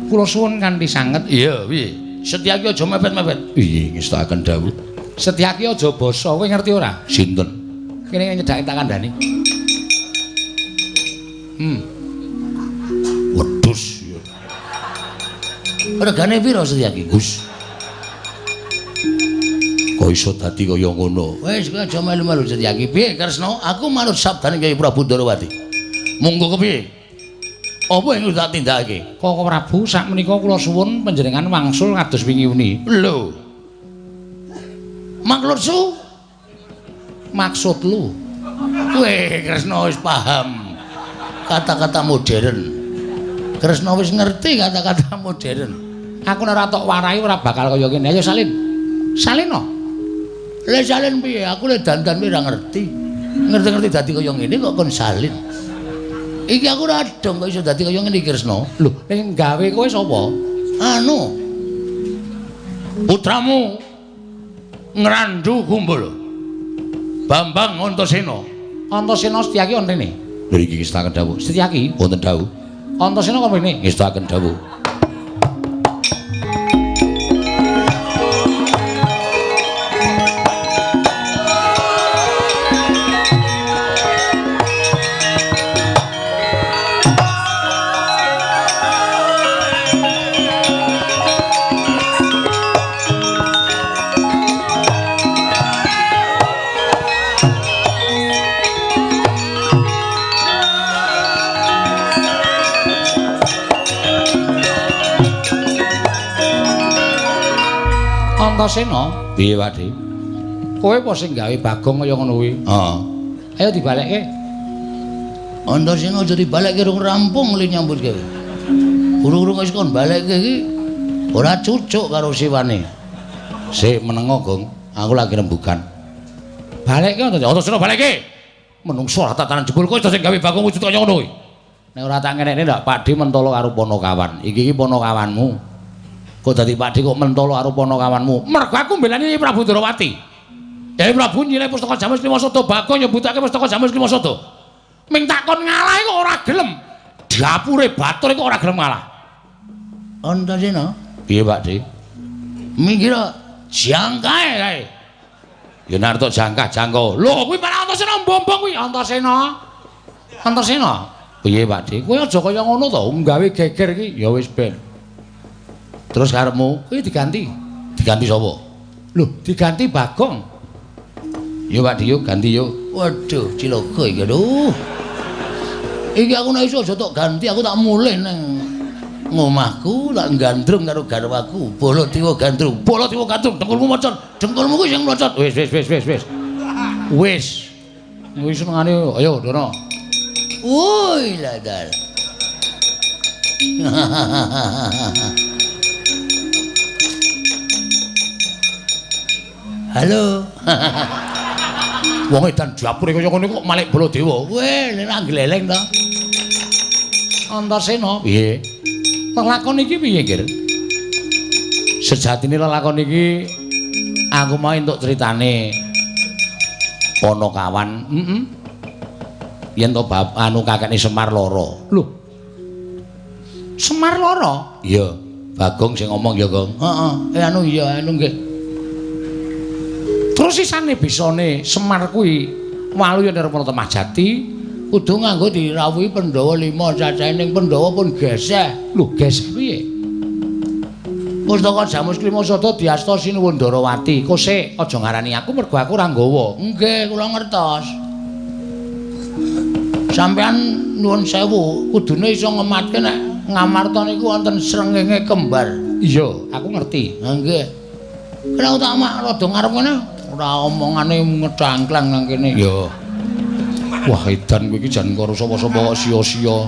Kula suwun kanthi sanget. Iya, piye? Setyaki aja mepet-mepet. Iya, ngestakaken dawuh. Setyaki aja basa, kowe ngerti ora? Sinten? Kene nyedhake tak kandhani. Wedhus. Regane pira Setyaki? Gus. Kok iso dadi kaya ngono? Wis kowe aja melu-melu Setyaki. Piye Kresna? Aku manut sabdane Kyai Prabu Ndorowati. Monggo kepiye? Apa ing tak tindakake? Koko Prabu, sakmenika kula suwun panjenengan wangsul kados wingi uni. Lho. Maksud maksud lu? Weh, Kresna wis paham kata-kata modern. Kresna wis ngerti kata-kata modern. Aku nek ora tok warai ora bakal kaya ngene. Ayo salin. Salin no. Le salin piye? Aku le dandan ora ngerti. Ngerti-ngerti dadi kaya ngene kok kon salin. Iki aku ora dong kok iso dadi kaya ngene iki Kresna. Lho, sing gawe kowe sapa? Anu. Putramu Ngrandu Kumbul. Bambang Antasena. Antasena Setyaki wonten rene. Lho iki ngestakaken dawuh. Setyaki wonten dawuh. Antasena kok mrene? Ngestakaken dawuh. Antasena, piye Pakde? Kowe apa sing gawe Bagong kaya ngono kuwi? Heeh. Ayo dibalekke. Antasena aja dibalekke rung rampung li nyambut gawe. Urung-urung wis kon balekke iki ora cucuk karo siwane. Sik menengo, Gong. Aku lagi rembugan. Balekke Antasena. Antasena balekke. Menungso ora tatanan jebul kowe sing gawe Bagong wujud kaya ngono kuwi. Nek ora tak ngenekne ndak Pakde mentolo karo Ponokawan. Iki iki Ponokawanmu. Kok dadi Pakde kok mentolo karo Ponokawanmu? Mergo aku mbelani Prabu Ndorowati. Yai Prabu nyilih pustaka Jamus Lima Sada, Bagong nyebutake pustaka Jamus Lima Sada. Ming takon ngalah kok ora gelem. Dapure batur kok ora gelem ngalah. Antasena, piye Pakde? Minggir jangkae kae. Ya nek arep jangkah jangko. Lho kuwi malah Antasena mbombong kuwi Antasena. Antasena. Piye Pak Dik? Kowe aja kaya ngono to, nggawe geger iki. Ya wis ben. Terus karepmu kuwi diganti. Diganti sapa? Lho, diganti Bagong. Yo Pak Dik, yo ganti yo. Waduh, cilaka iki lho. Iki aku nek iso aja tok ganti, aku tak mulih nang ngomahku, tak gandrung karo garwaku. Baladewa gandrung, Baladewa gandrung, dengkulmu mocot, dengkulmu kuwi sing mlocot. Wis wis wis wis wis. Wis. Wis senengane ayo Dono. Woi ladal. Halo. Wong edan dapure kaya ngene kok malik Baladewa. Weh, nek gleleng to. Antasena. Piye? Lelakon iki piye, Gir? Sejatine lelakon iki aku mau entuk critane Ponokawan. Heeh. Yen to bab anu kakekne Semar lara. Lho. Semar lara? Iya. Bagong sing ngomong ya, Gong. Heeh. Anu iya, anu nggih. Terus sisane bisane Semar kuwi waluya Nirmala Temah Jati kudu nganggo dirawuhi Pandhawa 5 cacahe ning Pandhawa pun geseh. Lho, geseh piye? Pustaka Jamus Klima Sada diasta Sinuwun Ndarawati. Kosek aja ngarani aku mergo aku ora nggawa. Nggih, kula ngertos. Sampeyan nuwun sewu, kudune iso ngematke nek Ngamarta niku wonten srengenge kembar. Iya, aku ngerti. Ha nggih. Kena tak mak rada ngarep ngene, ora omongane ngedangklang nang kene. Iya. Wah, edan kowe iki jan karo sapa-sapa kok sia-sia.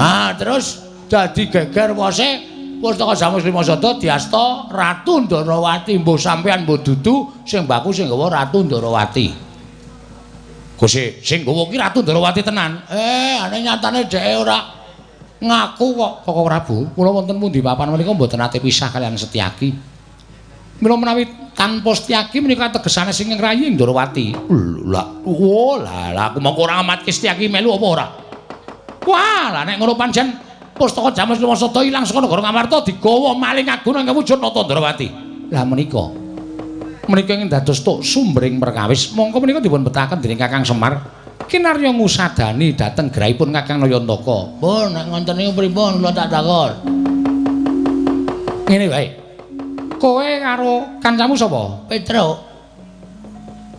Ha, terus dadi geger wose Pustaka Jamus Klima Sada diasta Ratu Ndarawati. Mbuh sampeyan mbuh dudu sing baku sing gawa Ratu Ndarawati. Gusti, sing gawa ki Ratu Ndarawati tenan. Ane nyatane dheke ora ngaku kok. Koko Prabu, kula wonten pundi papan menika mboten nate pisah kaliyan Setyaki. Mila menawi tanpa Setyaki menika tegesane sing ngrayi Ndarawati. Lah, oh lah aku mongko ora amatke Setyaki melu apa ora? Wah, lah nek ngono pancen Pustaka Jamus Klima Sada ilang saka negara Ngamarta digawa maling agung nang wujud Nata Ndarawati. Lah menika menika ingkang dados tuk sumbering perkawis mongko menika dipun betaken dening Kakang Semar kinarya ngusadani dhateng grahipun Kakang Nayantaka. Pun nek ngoten niku pripun kula tak takon. Ngene wae. Kowe karo kancamu sapa? Petruk.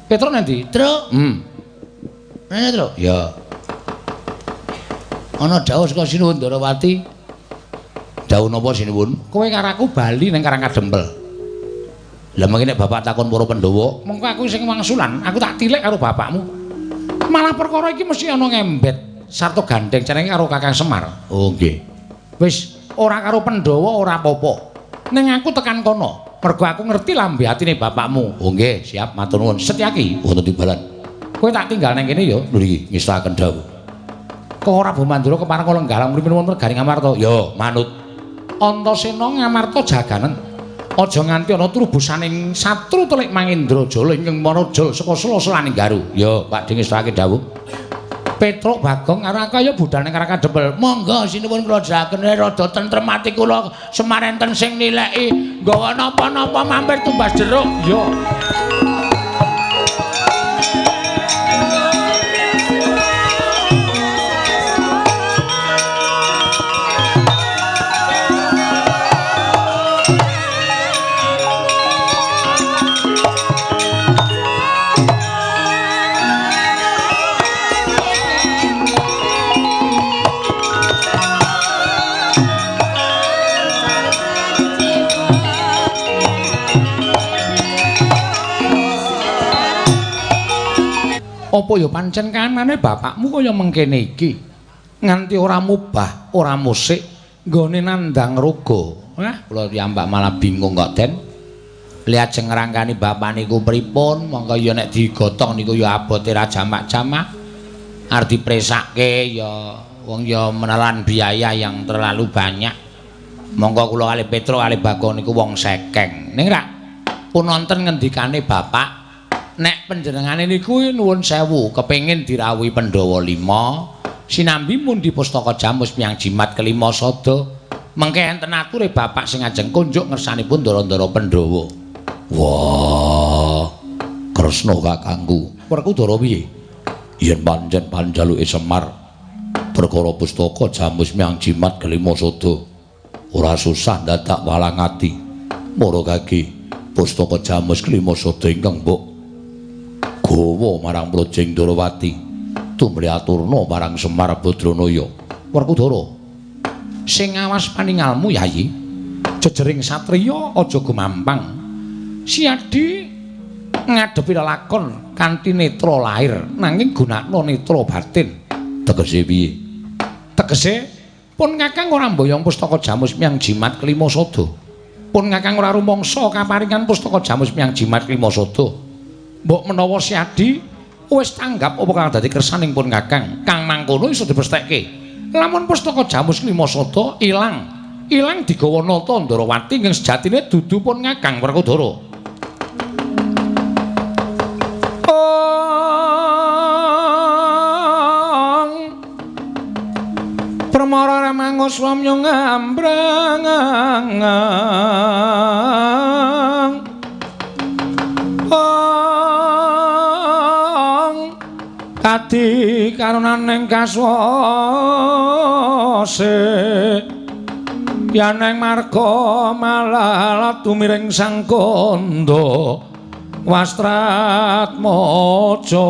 Petruk nang ndi? Truk. Rene, Truk. Ya. Ana dawuh saka Sinuwun Ndarawati. Dawuh napa Sinuwun? Kowe karo aku bali ning Karang Kadempel. Lah mengki nek bapak takon para Pandhawa, mengko aku sing wangsulan, aku tak tilik karo bapakmu. Malah perkara iki mesti ana ngembet sarta gandeng cenenge karo Kakang Semar. Oh nggih. Wis ora karo Pandhawa ora apa-apa. Ning aku tekan kono, mergo aku ngerti lambe atine bapakmu. Oh nggih, siap matur nuwun. Setyaki wonten timbalan. Kowe tak tinggal nang kene ya. Lho iki ngestakaken dawuh. Kok ora Prabu Mandura kepareng kala nggalang mripi wonten garing Ngamarta? Ya, manut. Antasena Ngamarta jaganen. Aja nganti ana trubusaning satru telik Mangendra Jala ingkang manajal saka sela-selaning garu. Ya, Pak Ding ngestake dawuh. Petruk Bagong karo aku ayo budal ning Karang Kadempel. Monggo sinuwun kula jagene rada tentrem ati kula Semar enten sing nileki nggawa napa-napa mampir tumbas jeruk. Ya. Apa ya pancen kanane bapakmu kaya mengkene iki nganti ora mubah ora musik nggone nandang raga. Wah, kula piyambak malah bingung kok, Den. Lajeng ngrangkani bapak niku pripun? Mongko ya nek digotong niku ya abote ra jamak-jamak. Arep dipresake ya wong ya menelan biaya yang terlalu banyak. Mongko kula kalih Petruk kalih Bagong niku wong sekeng. Ning rak pun wonten ngendikane bapak nek panjenengane niku nuwun sewu kepengin dirawuhi Pandhawa 5 sinambi mundi pustaka Jamus miyang jimat kelima sada mengke enten ature bapak sing ajeng kunjuk ngersanipun ndara-ndara Pandhawa. Wah, Kresna kakangku. Werkudara piye? Yen pancen panjaluke Semar perkara pustaka Jamus Miang Jimat Kelima Sada ora susah dadak walang ati. Mara gage pustaka Jamus Kelima Sada ingkang mbok gawa marang Projeng Ndorowati tumrih aturna marang Semar Badranaya. Werkudara, sing awas paningalmu Yayi, jejering satriya aja gumampang. Siadi ngadepi lelakon kanthi netra lair nanging gunakna netra batin. Tegese piye? Tegese pun Kakang ora mboyong pustaka Jamus Miang Jimat Kelima Sada. Pun Kakang ora rumangsa kaparingan pustaka Jamus Miang Jimat Kelima Sada. Mbok menawa Siadi wis tanggap apa kang dadi kersaning pun Kakang, kang mangkono iso dipestheke. Lamun pustaka Jamus Kelima Sada ilang, ilang digawa Nata Ndarawati ingkang sejatine dudu pun Kakang Werkudara. Permara ramangus wamyo ngambrang kadi karunaning kaswase yaneng marga malalat tumiring sang kandha wastratmaja.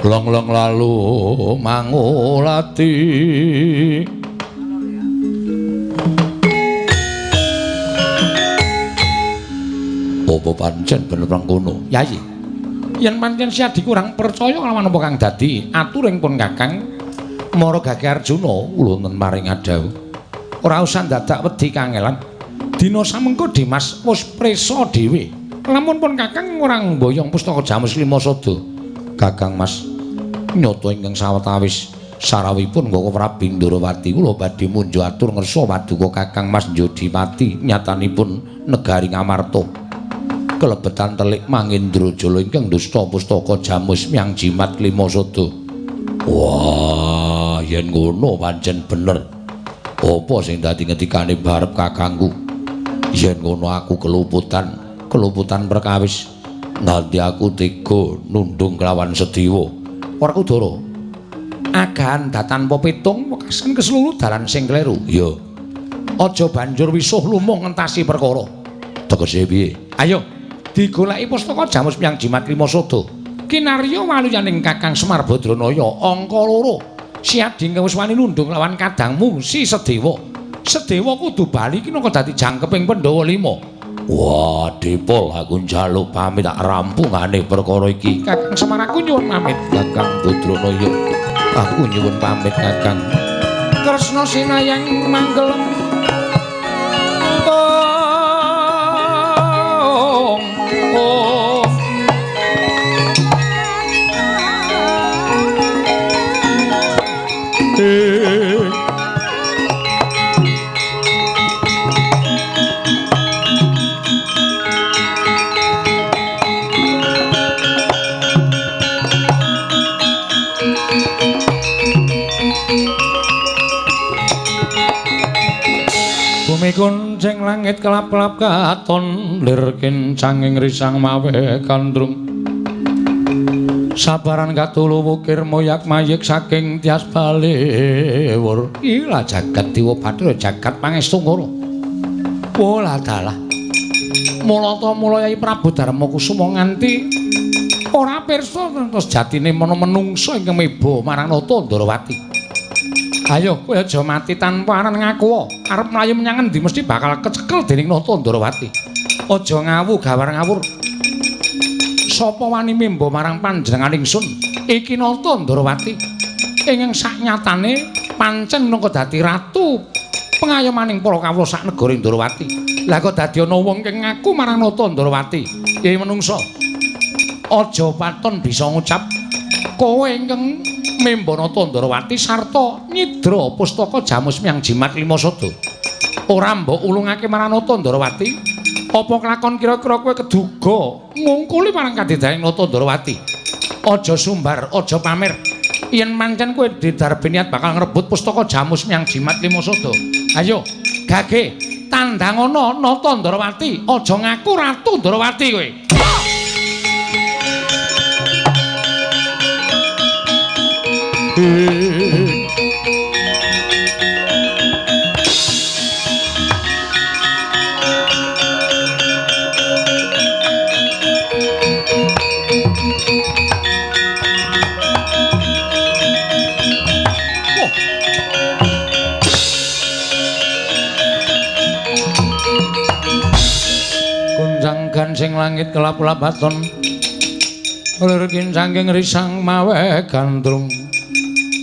Long-long lalu mangulati. Apa pancen bener mangkono? Yayi, yen pancen Siadi kurang percaya kelawan apa kang dadi aturing pun Kakang Mara Gage Arjuna wonten maring adhawuh. Ora usah dadak wedi kangelan. Dina samengko Dimas wis prisa dhewe. Lamun pun Kakang ora mboyong pustaka Jamus Lima Sada. Kakang Mas nyata ingkang sawetawis sarawipun Gaka Prabu Ndorowati kula badhe munjuk atur ngersa paduka Kakang Mas Njodipati nyatanipun negari Ngamarta kelebetan telik Mangendrajala ingkang dusta pustaka Jamus Miang Jimat Kelima Sada. Wah, yen ngono pancen bener. Apa sing dadi ngendikane barep kakangku? Yen ngono aku keluputan perkawis. Nganti aku tega nundung kelawan Sediwa. Werkudara, agahan datanpa pitung wekasan keseluruh dalan sing kleru. Ya. Aja banjur wisuh lumuh ngentasi perkara. Tegese piye? Ayo digoleki pustaka Jamus Miang Jimat Kelima Sada. Kinarya waluyaning Kakang Semar Badranaya angka 2. Siadi ingkang wis wani nundung lawan kadangmu si Sedewa. Sedewa kudu bali kinangka dadi jangkeping Pandhawa 5. Wah, Depol aku njaluk pamit tak rampungane perkara iki. Kakang Semar aku nyuwun pamit. Kakang Badranaya, aku nyuwun pamit Kakang. Kresna sinayang manggelem. Oh, oh. Bumi kuncing langit kelap-kelap katon lir kincanging risang mawe kandrung sabaran katulu wukir moyak mayik saking tias balewur. Ila jagat dewa bathara jagat pangestu ngoro. Wolah dalah mulata mula Yai Prabu Darma Kusuma nganti ora pirsa terus jatine ana menungsa ingkang meba marang Nata Ndarawati. Ayo kowe aja mati tanpa aran ngaku. Arep mlayu menyang endi mesti bakal kecekel dening Nata Ndarawati. Aja ngawu gawar ngawur. Sapa wani memba marang panjenengan ingsun? Iki Nata Ndarawati. Ingkang saknyatane pancen minangka dadi ratu pengayomaning para kawula sak negara Ndarawati. Lah kok dadi ana wong kang ngaku marang Nata Ndarawati? Yai menungsa, aja paton bisa ngucap kowe ingkang memba Nata Ndarawati sarta nyidra pustaka Jamus Miang Jimat Lima Sada. Ora mbok ulungake marang Nata Ndarawati, apa kelakon kira-kira kowe keduga ngungkuli marang kadedaning Nata Ndarawati? Aja sumbar, aja pamer. Yen pancen kowe didarbe niat bakal ngrebut pustaka Jamus Miang Jimat Lima Sada. Ayo, gage tandangana Nata Ndarawati, aja ngaku Ratu Ndarawati kowe. Gansing langit kelap-lapaton lir kincangking risang mawe gandrung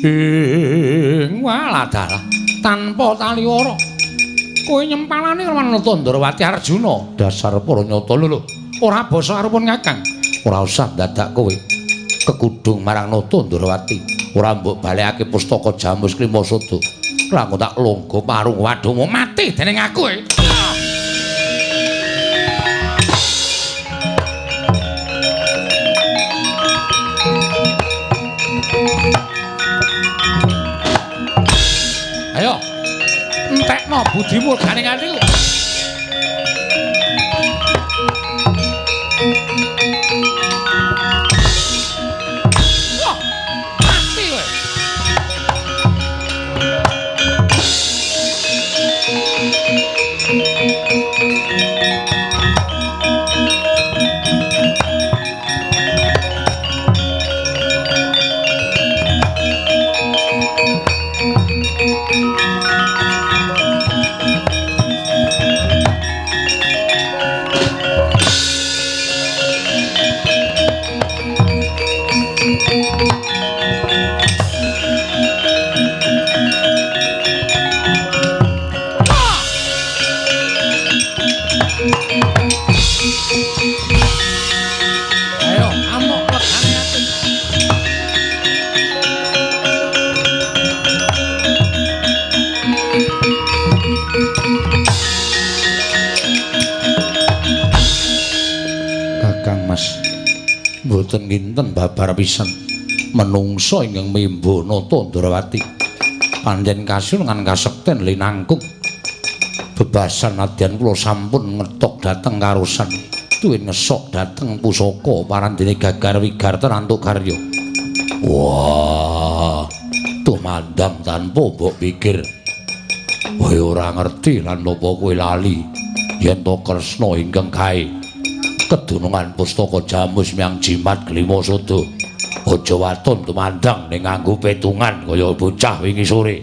ing waladalah tanpa taliwara kowe nyempalane lawan Nata Ndrawati Arjuna dasar para nyata lho ora basa arepun Kakang ora usah dadak kowe kekudung marang Nata Ndrawati ora mbok balekake pustaka Jamus Klima Sada lamun tak longgo parung waduhmu mati dening aku. Ayo entekno budimu ganing atiku. Wah, mati kowe. Ayo, amuk legane ati. Kakang Mas, mboten kinten babar pisan menungsa ingkang mimba Nata Ndrawati. Pancen kasungan kasekten linangkung. Bebasan nadyan kula sampun ngetok dhateng karosan. Tuwin ngesok dhateng pusaka parandene Gagar Wigarta antuk karya. Wah, tumandang tanpa mbok pikir. Kowe ora ngerti lan napa kowe lali yen to Kresna ingkang gawe kedunungan pustaka Jamus miang jimat Klima Sada. Aja waton tumandang ning nganggo petungan kaya bocah wingi sore.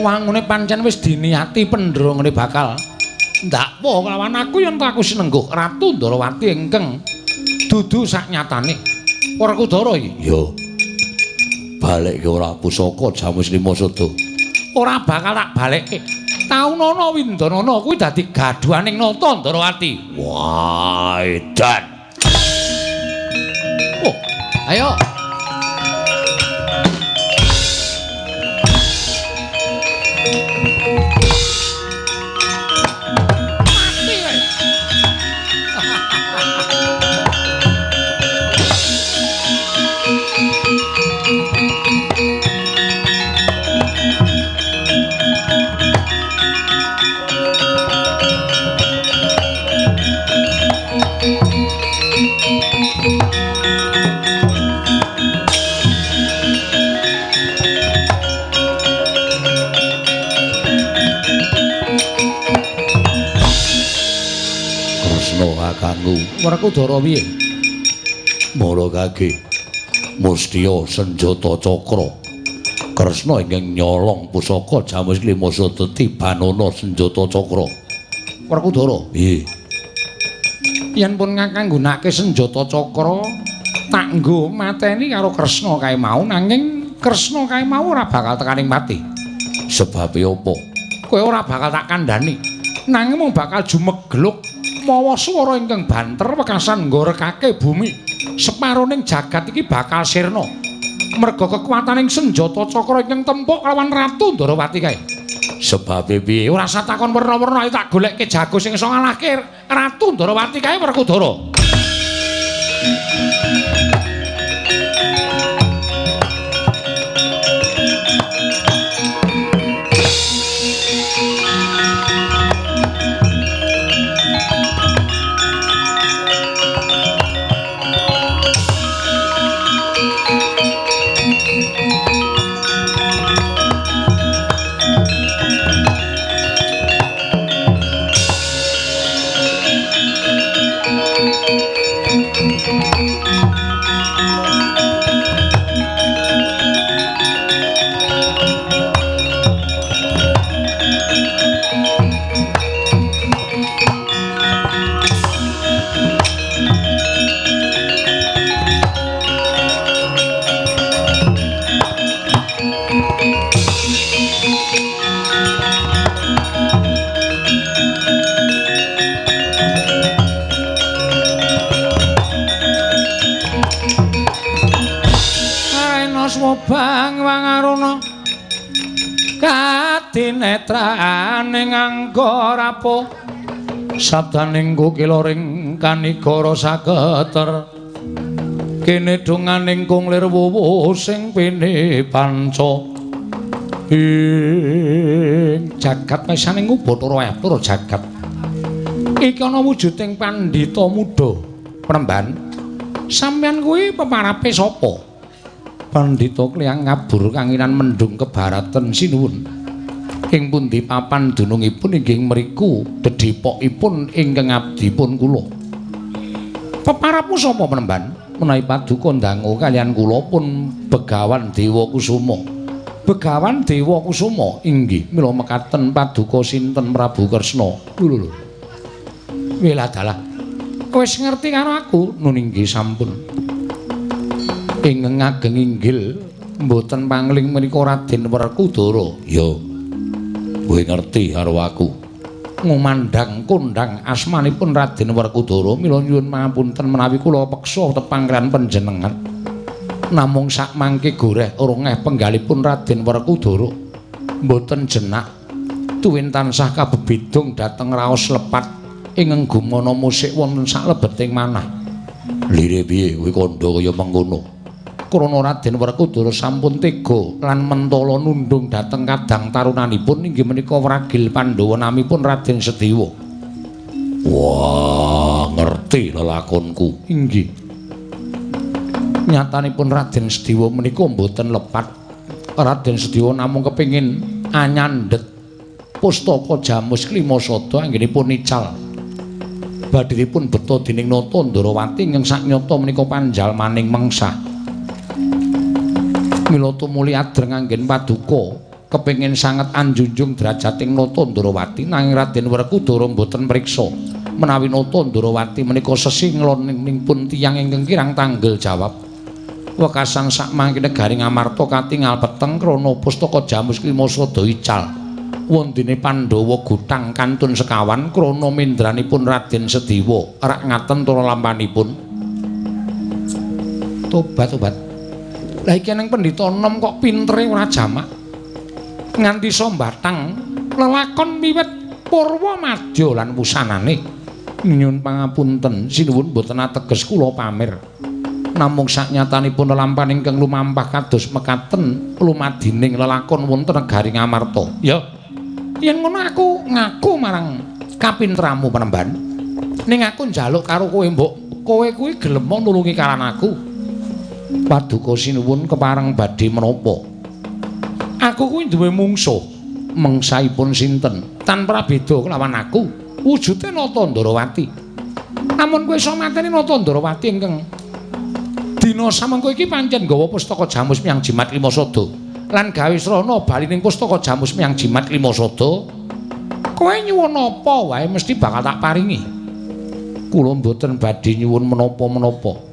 Wangune pancen wis diniati pendra ngene bakal ndakwa kelawan aku yen aku sinengguh Ratu Ndrawati ingkang dudu saknyatane Werkudara iki. Ya. Balekke ora pusaka Jamus Lima Sada. Ora bakal tak balekke. Taunana Windanana kuwi dadi gaduhaning Nata Ndrawati. Wah, edan. Oh, ayo. Kakangku Werkudara piye? Mara kage Mustiya senjata cakra Kresna ingkang nyolong pusaka Jamus Klima Sada tibanana senjata cakra. Werkudara piye? Yen pun Kakang nggunakake senjata cakra tak nggo mateni karo Kresna kae mau, nanging Kresna kae mau ora bakal tekaning pati. Sebabe apa? Kowe ora bakal tak kandhani. Nanging mung bakal jumegluk mawa swara ingkang banter wekasan nggorekake bumi. Separoning jagat iki bakal sirna. Merga kekuataning senjata cakra ingkang tempuk kelawan Ratu Ndorowati kae. Sebabe piye? Ora usah takon werna-werna, ayo tak golekke jago sing iso ngalahke Ratu Ndorowati kae Werkudara. Bang Wangaruna kadinetrane nganggo rapo sabdaning kukila ring kanigara saketer kene donganing kung lir wuwu sing pene panca ing jagat pisaning Bathara Bathara jagat iki ana wujuding pandhita muda Premban sampeyan kuwi peparape sapa? Pandhita kliyang ngabur kanginan mendung kebaratan sinuwun. Ing pundi papan dunungipun inggih mriku dedhepokipun ingkang abdipun kula. Peparapmu sapa Penemban? Menawi paduka ndangu kaliyan kula pun Begawan Dewa Kusuma. Begawan Dewa Kusuma inggih mila mekaten paduka sinten Prabu Kresna. Lho lho. Welah dalah. Wis ngerti karo aku? Nun inggih sampun. Ingkang ageng inggil mboten pangling menika Raden Werkudara. Ya. Kowe ngerti karo aku. Ngumandhang kondhang asmanipun Raden Werkudara mila nyuwun pangapunten menawi kula peksa tepang kaliyan panjenengan. Namung sakmangke goreh rongeh penggalipun Raden Werkudara mboten jenak tuwin tansah kabebidung dhateng raos lepat ing gumana musik wonten saklebeting manah. Lire piye kowe kandha kaya mengkono? Krana Raden Werkudara sampun tega lan mentala nundung dhateng kadang tarunanipun inggih menika wragil Pandhawa namipun Raden Sediwa. Wah, ngerti lelakonku. Inggih. Nyatanipun Raden Sediwa menika mboten lepat. Raden Sediwa namung kepengin anyandhet pustaka Jamus Klimasada anggenipun ical. Badhiripun beta dening Nata Ndorowati ingkang saknyata menika panjalmaning mengsah. Mila tumuli adreng anggen paduka kepengin sanget anjunjung derajating Nata Ndorowati nanging Raden Werkudara mboten mriksa menawi Nata Ndorowati menika sesi ngloningipun tiyang ingkang kirang tanggel jawab. Wekasan sakmangke negari Ngamarta katingal peteng krana pustaka Jamus Klimasada ical. Wondene Pandhawa gutang kantun sekawan krana mendranipun Raden Sediwa rak ngaten tura lampanipun. Tobat tobat. Lah iki nang pendhita enom kok pintere ora jamak. Nganti iso mbathang lelakon wiwit purwa madya lan wusanane. Nyuwun pangapunten sinuwun mboten ateges kula pamer. Namung saknyatanipun lelampahan ingkang lumampah kados mekaten lumadining lelakon wonten negari Ngamarta. Ya. Yen ngono aku ngaku marang kapinteramu Penemban. Ning aku njaluk karo kowe mbok kowe kuwi gelem nulungi karan aku. Paduka sinuwun kepareng badhe menapa? Aku kuwi duwe mungsuh. Mengsaipun sinten? Tanpa beda kelawan aku, wujude Nata Ndorowati. Namun kowe iso mateni Nata Ndorowati ingkang dina samengko iki pancen nggawa pustaka Jamus Miang Jimat Klimasada lan gawe srana bali ning pustaka Jamus Miang Jimat Klimasada. Kowe nyuwun apa wae mesti bakal tak paringi. Kula mboten badhe nyuwun menapa-menapa.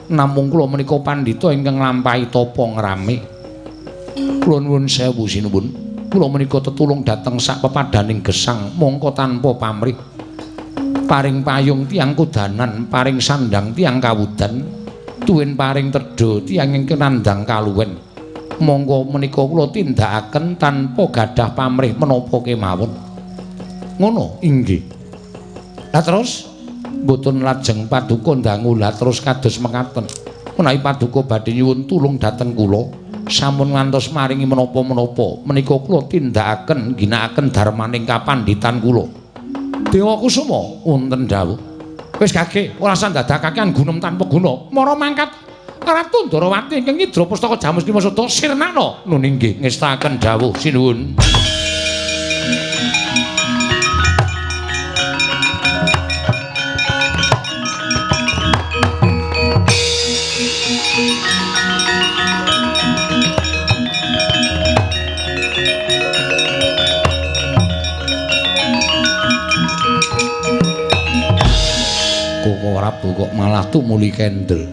Namung kula menika pandhita ingkang nglampahi tapa ngrame. Kula nuwun sewu sinuwun. Kula menika tetulung dhateng sak pepadaning gesang mongko tanpa pamrih. Paring payung tiyang kudanan, paring sandang tiyang kawudan. Tuwin paring tedha tiyang ingkang nandhang kaluwen. Monggo menika kula tindakaken tanpa gadah pamrih menapa kemawon. Ngono inggih. Lah terus mboten lajeng paduka ndangu lah terus kados mekaten. Menawi paduka badhe nyuwun tulung dhateng kula, sampun ngantos maringi menapa-menapa, menika kula tindakaken ginakaken darmaning kapandhitan kula. Dewa Kusuma wonten dawuh. Wis gage, ora usah ndadakaken gunem tanpa guna. Mara mangkat Ratu Ndorowati ingkang nyidra pustaka Jamus Klima Sada sirnakna. Nun inggih ngestaken dawuh sinuwun. Prabu kok malah tumuli kendel.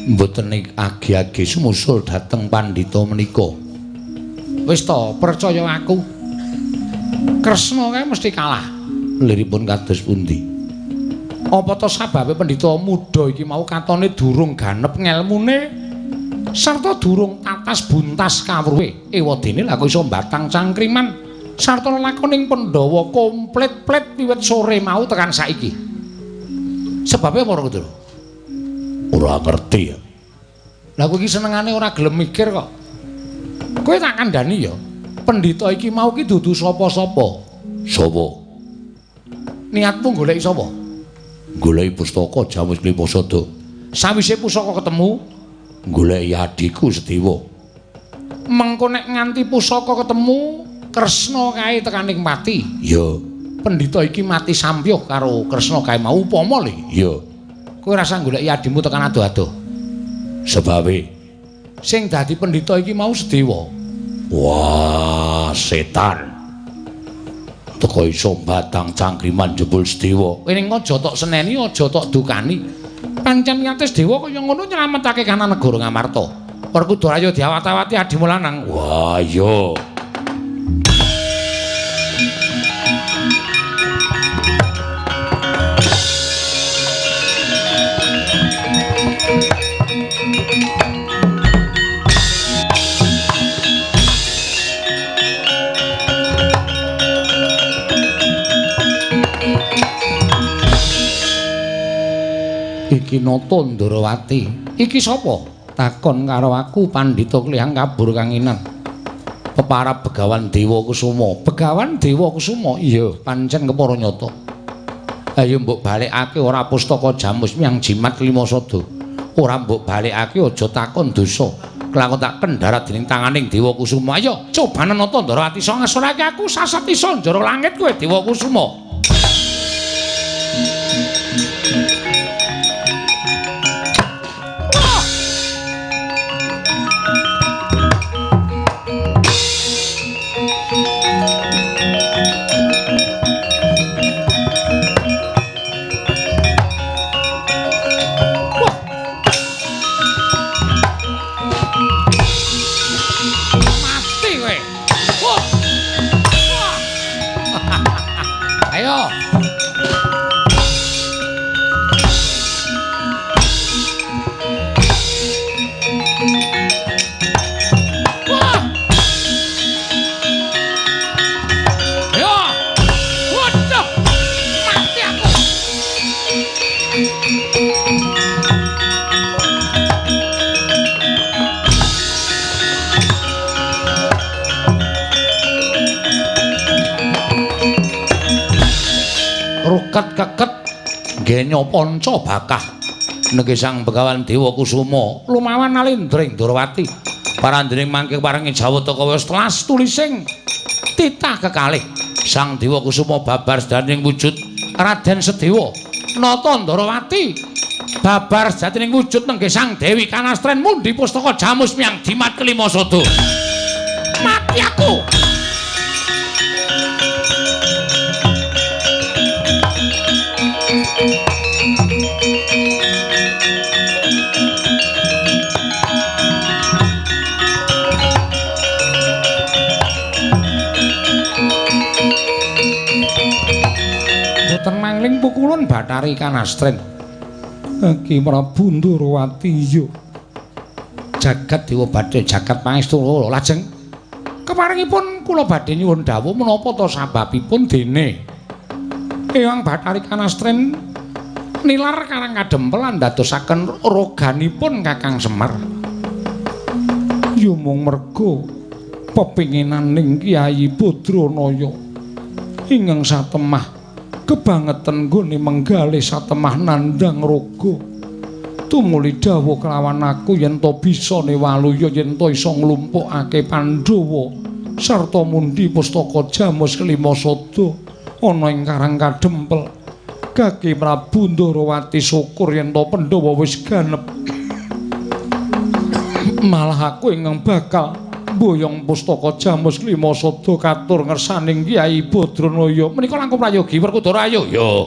Mboten agi-agi sumusul dhateng pandhita menika. Wis to, percaya aku. Kresna kae mesti kalah. Liripun kados pundi? Apa to sababe pendhita muda iki mau katone durung ganep ngelmune sarta durung tatas buntas kawruhe. Ewadene lha kok iso mbatang cangkriman sarta lelakoning Pandhawa komplit-plit wiwit sore mau tekan saiki. Sebabe apa ora kudu? Ora ngerti ya. Lah kowe iki senengane ora gelem mikir kok. Kowe tak kandhani ya. Pendhita iki mau ki dudu sapa-sapa. Sapa? Niatmu goleki sapa? Goleki pustaka Jamus Klima Sada. Sawise pusaka ketemu, goleki adhiku Sedewa. Mengko nek nganti pusaka ketemu, Kresna kae tekaning pati. Ya. Pendhita iki mati sampyuh karo Kresna kae mau upama lho. Iya. Kowe ora usah goleki adhimu tekan adoh-adoh. Sebabe sing dadi pendhita iki mau Sedewa. Wah, setan. Teko iso mbatang cangkriman jebul Sedewa. Ning aja tok seneni, aja tok dukani. Pancen niate Sedewa kaya ngono nyelametake kanan negara Ngamarta. Werkudara ayo diawat-awati adhimu lanang. Wah, iya. Iki Nata Ndorowati. Iki sapa? Takon karo aku pandhita klihang kabur kanginan. Peparab Begawan Dewa Kusuma. Begawan Dewa Kusuma? Iya, pancen kepara nyata. Ayo mbok balekake ora pustaka Jamus miang Jimat Klima Sada. Ora mbok balekake aja takon dosa. Kelakon tak kendharat dening tanganing Dewa Kusuma. Ayo cobanen Nata Ndorowati iso ngasorake aku sasat iso njara langit kowe Dewa Kusuma. Keket-keket genyo panca bakah negi Sang Begawan Dewa Kusuma lumawan nalindring Ndorowati parandring mangke parengi Jawata kaya telas tulising titah kekalih Sang Dewa Kusuma babar sejatining wujud Raden Sedewa Nata Ndorowati babar sejatining wujud nenggih Sang Dewi Kanastren mundi pustaka Jamus miang Jimat Kelima Sada. Mati aku. Mboten mangling pukulun Bathari Kanastren. Ki Prabu Ndorowati iya. Jagat Dewa Bathara jagat pangestu lajeng keparingipun kula badhe nyuwun dawuh menapa ta sababipun dene Eyang Bathari Kanastren nilar Karang Kadempel andadosaken roganipun Kakang Semar. Ya mung merga pepinginaning Kyai Badranaya ingkang satemah kebangetan nggone menggalih satemah nandhang raga. Tumuli dawuh kelawan aku yen to bisane waluya yen to iso nglumpukake Pandhawa sarta mundi pustaka Jamus kelima sada ana ing Karang Kadempel. Kaki Prabu Ndorowati syukur yen to Pandhawa wis ganep. Malah aku ingkang bakal mboyong pustaka Jamus kelima sada katur ngersaning Kyai Badranaya. Menika langkung prayogi Werkudara ayo. Yo.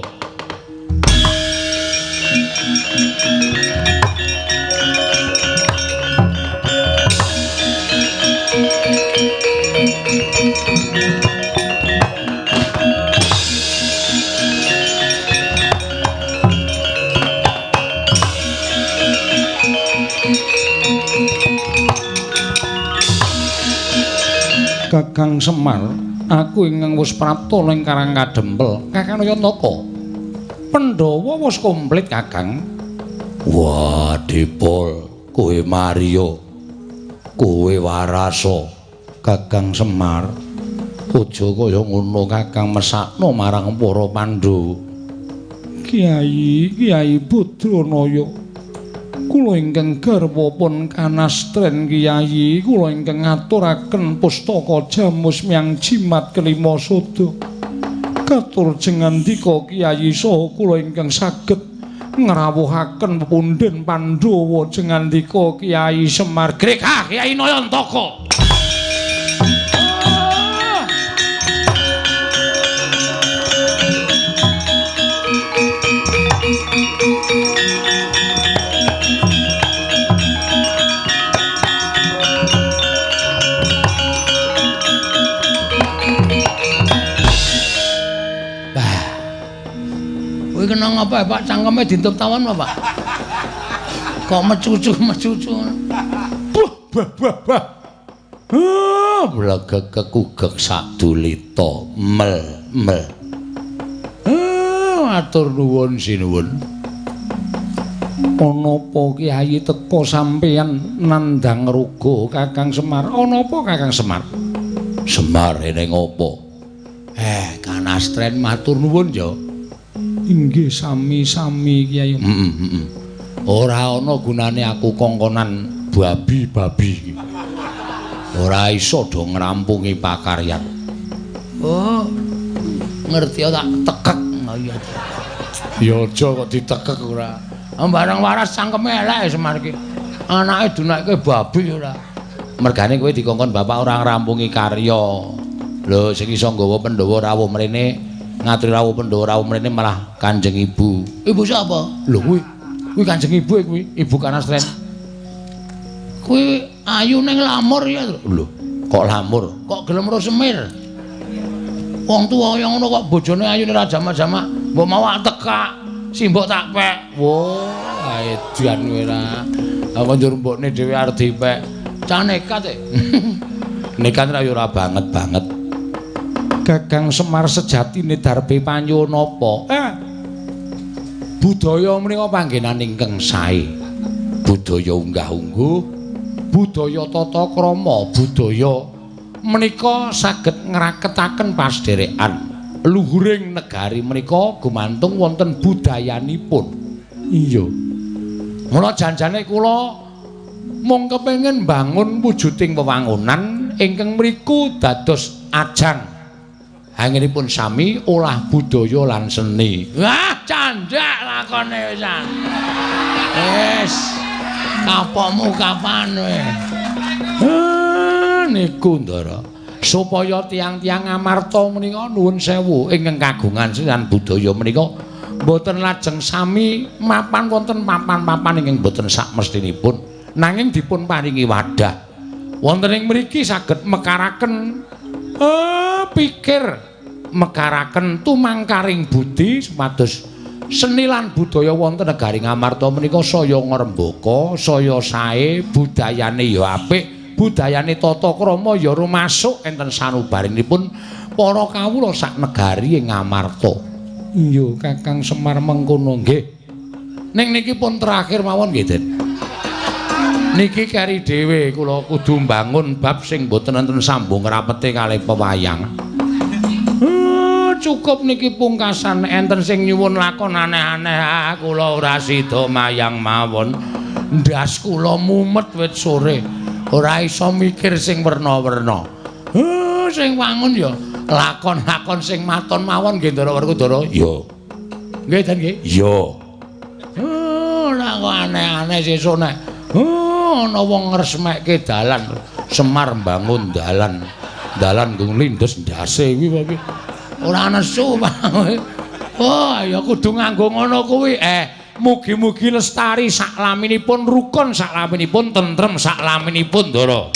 Kakang Semar, aku ingkang wis prapta ning Karang Kadempel. Kakang Nayantaka. Pandhawa wis komplit, Kakang. Wah, Dipol, kowe Mario. Kowe Warasa. Kakang Semar, aja kaya ngono Kakang, mesakno marang para Pandhawa. Kyai, Kyai Badranaya. Kula ingkang garwa pun Kanastren Kyai, kula ingkang ngaturaken pustaka Jamus miyang jimat kelima sada. Katur jengandika Kyai saha kula ingkang saged ngrawuhaken pepundhen Pandhawa jengandika Kyai Semar. Gregah Kyai Nayantaka. Kena ngapa ya Pak? Cangkeme dintup tawon apa Pak? Kok mecucu-mecucu. Bah bah bah bah. Ah, blegek kekugek sadulita mel mel. Ah, atur nuwun sinuwun. Ana apa Kyai teka sampeyan nandhang raga Kakang Semar? Ana apa Kakang Semar? Semar ene ngopo? Kanastren matur nuwun ya. Inggih sami-sami Kyai. Ora ana gunane aku kongkonan babi-babi. Ora iso do ngrampungi pakaryan. Oh, ngerti tak tekek. Iya. Ya aja kok ditekek ora. Barang waras cangkeme elek Semar iki. Anake dunakke babi ora. Mergane kowe dikongkon bapak ora ngrampungi karya. Lho sing iso nggawa Pandhawa rawuh mrene, ngaturi rawuh Pandhawa rawuh mrene malah Kanjeng Ibu. Ibu sapa? Lho kuwi. Kuwi Kanjeng Ibu kuwi, Ibu Kanastren. Kuwi ayu ning lamur ya. Lho, kok lamur? Kok gelem ro Semir? Wong tuwa kaya ngono kok bojone ayune ra jamak-jamak, mbok mau tekak, simbok tak pek. Wah, edan kowe ra. Aku njur mbokne dhewe arep dipek. Cah nekat e. Nekat ra ya ora banget-banget. Kakang Semar sejatine darbe panyuwun apa? Budaya menika panggenan ingkang sae. Budaya unggah-ungguh, budaya tata krama, budaya menika saged ngraketaken pasdherekan. Luhuring negari menika gumantung wonten budayanipun. Iya. Mula janjane kula mung kepengin mbangun wujuding wewangunan ingkang mriku dados ajang anggenipun sami olah budaya lan seni. Wah, candhak lakone wisan. Wis. Kapokmu kapan kowe? Niku Ndara. Supaya tiyang-tiyang Amarta menika nuwun sewu ingkang kagungan seni lan budaya menika mboten lajeng sami mapan wonten papan-papan ingkang mboten sakmestinipun, nanging dipun paringi wadah. Wonten ing mriki saged mekaraken pikir, mekaraken tumangkaring budi supados Seni lan budaya wonten negari Ngamarta menika saya ngrembaka, saya sae, budayane ya apik, budayane tata krama ya rumasuk enten sanubarinipun para kawula sak negari ing Ngamarta. Iya, Kakang Semar mengkono nggih. Ning niki pun terakhir mawon nggih, Den. Niki keri dhewe kula kudu mbangun bab sing mboten enten sambung rapete kalih pewayang. Cukup niki pungkasan enten sing nyuwun lakon aneh-aneh, kula ora sida mayang mawon. Ndas kula mumet wit sore, ora iso mikir sing werna-werna. Sing wangun ya lakon-lakon sing maton mawon nggih Ndara Werkudara. Iya. Nggih Den nggih? Iya. Ora kok aneh-aneh sesuk nek ana wong ngresmekke dalan, Semar mbangun dalan. Dalan nggo lindes ndase kuwi apa piye? Ora nesu Pak. Oh, ya kudu nganggo ngono kuwi. Mugi-mugi lestari saklaminipun, rukun saklaminipun, tentrem saklaminipun, Ndara.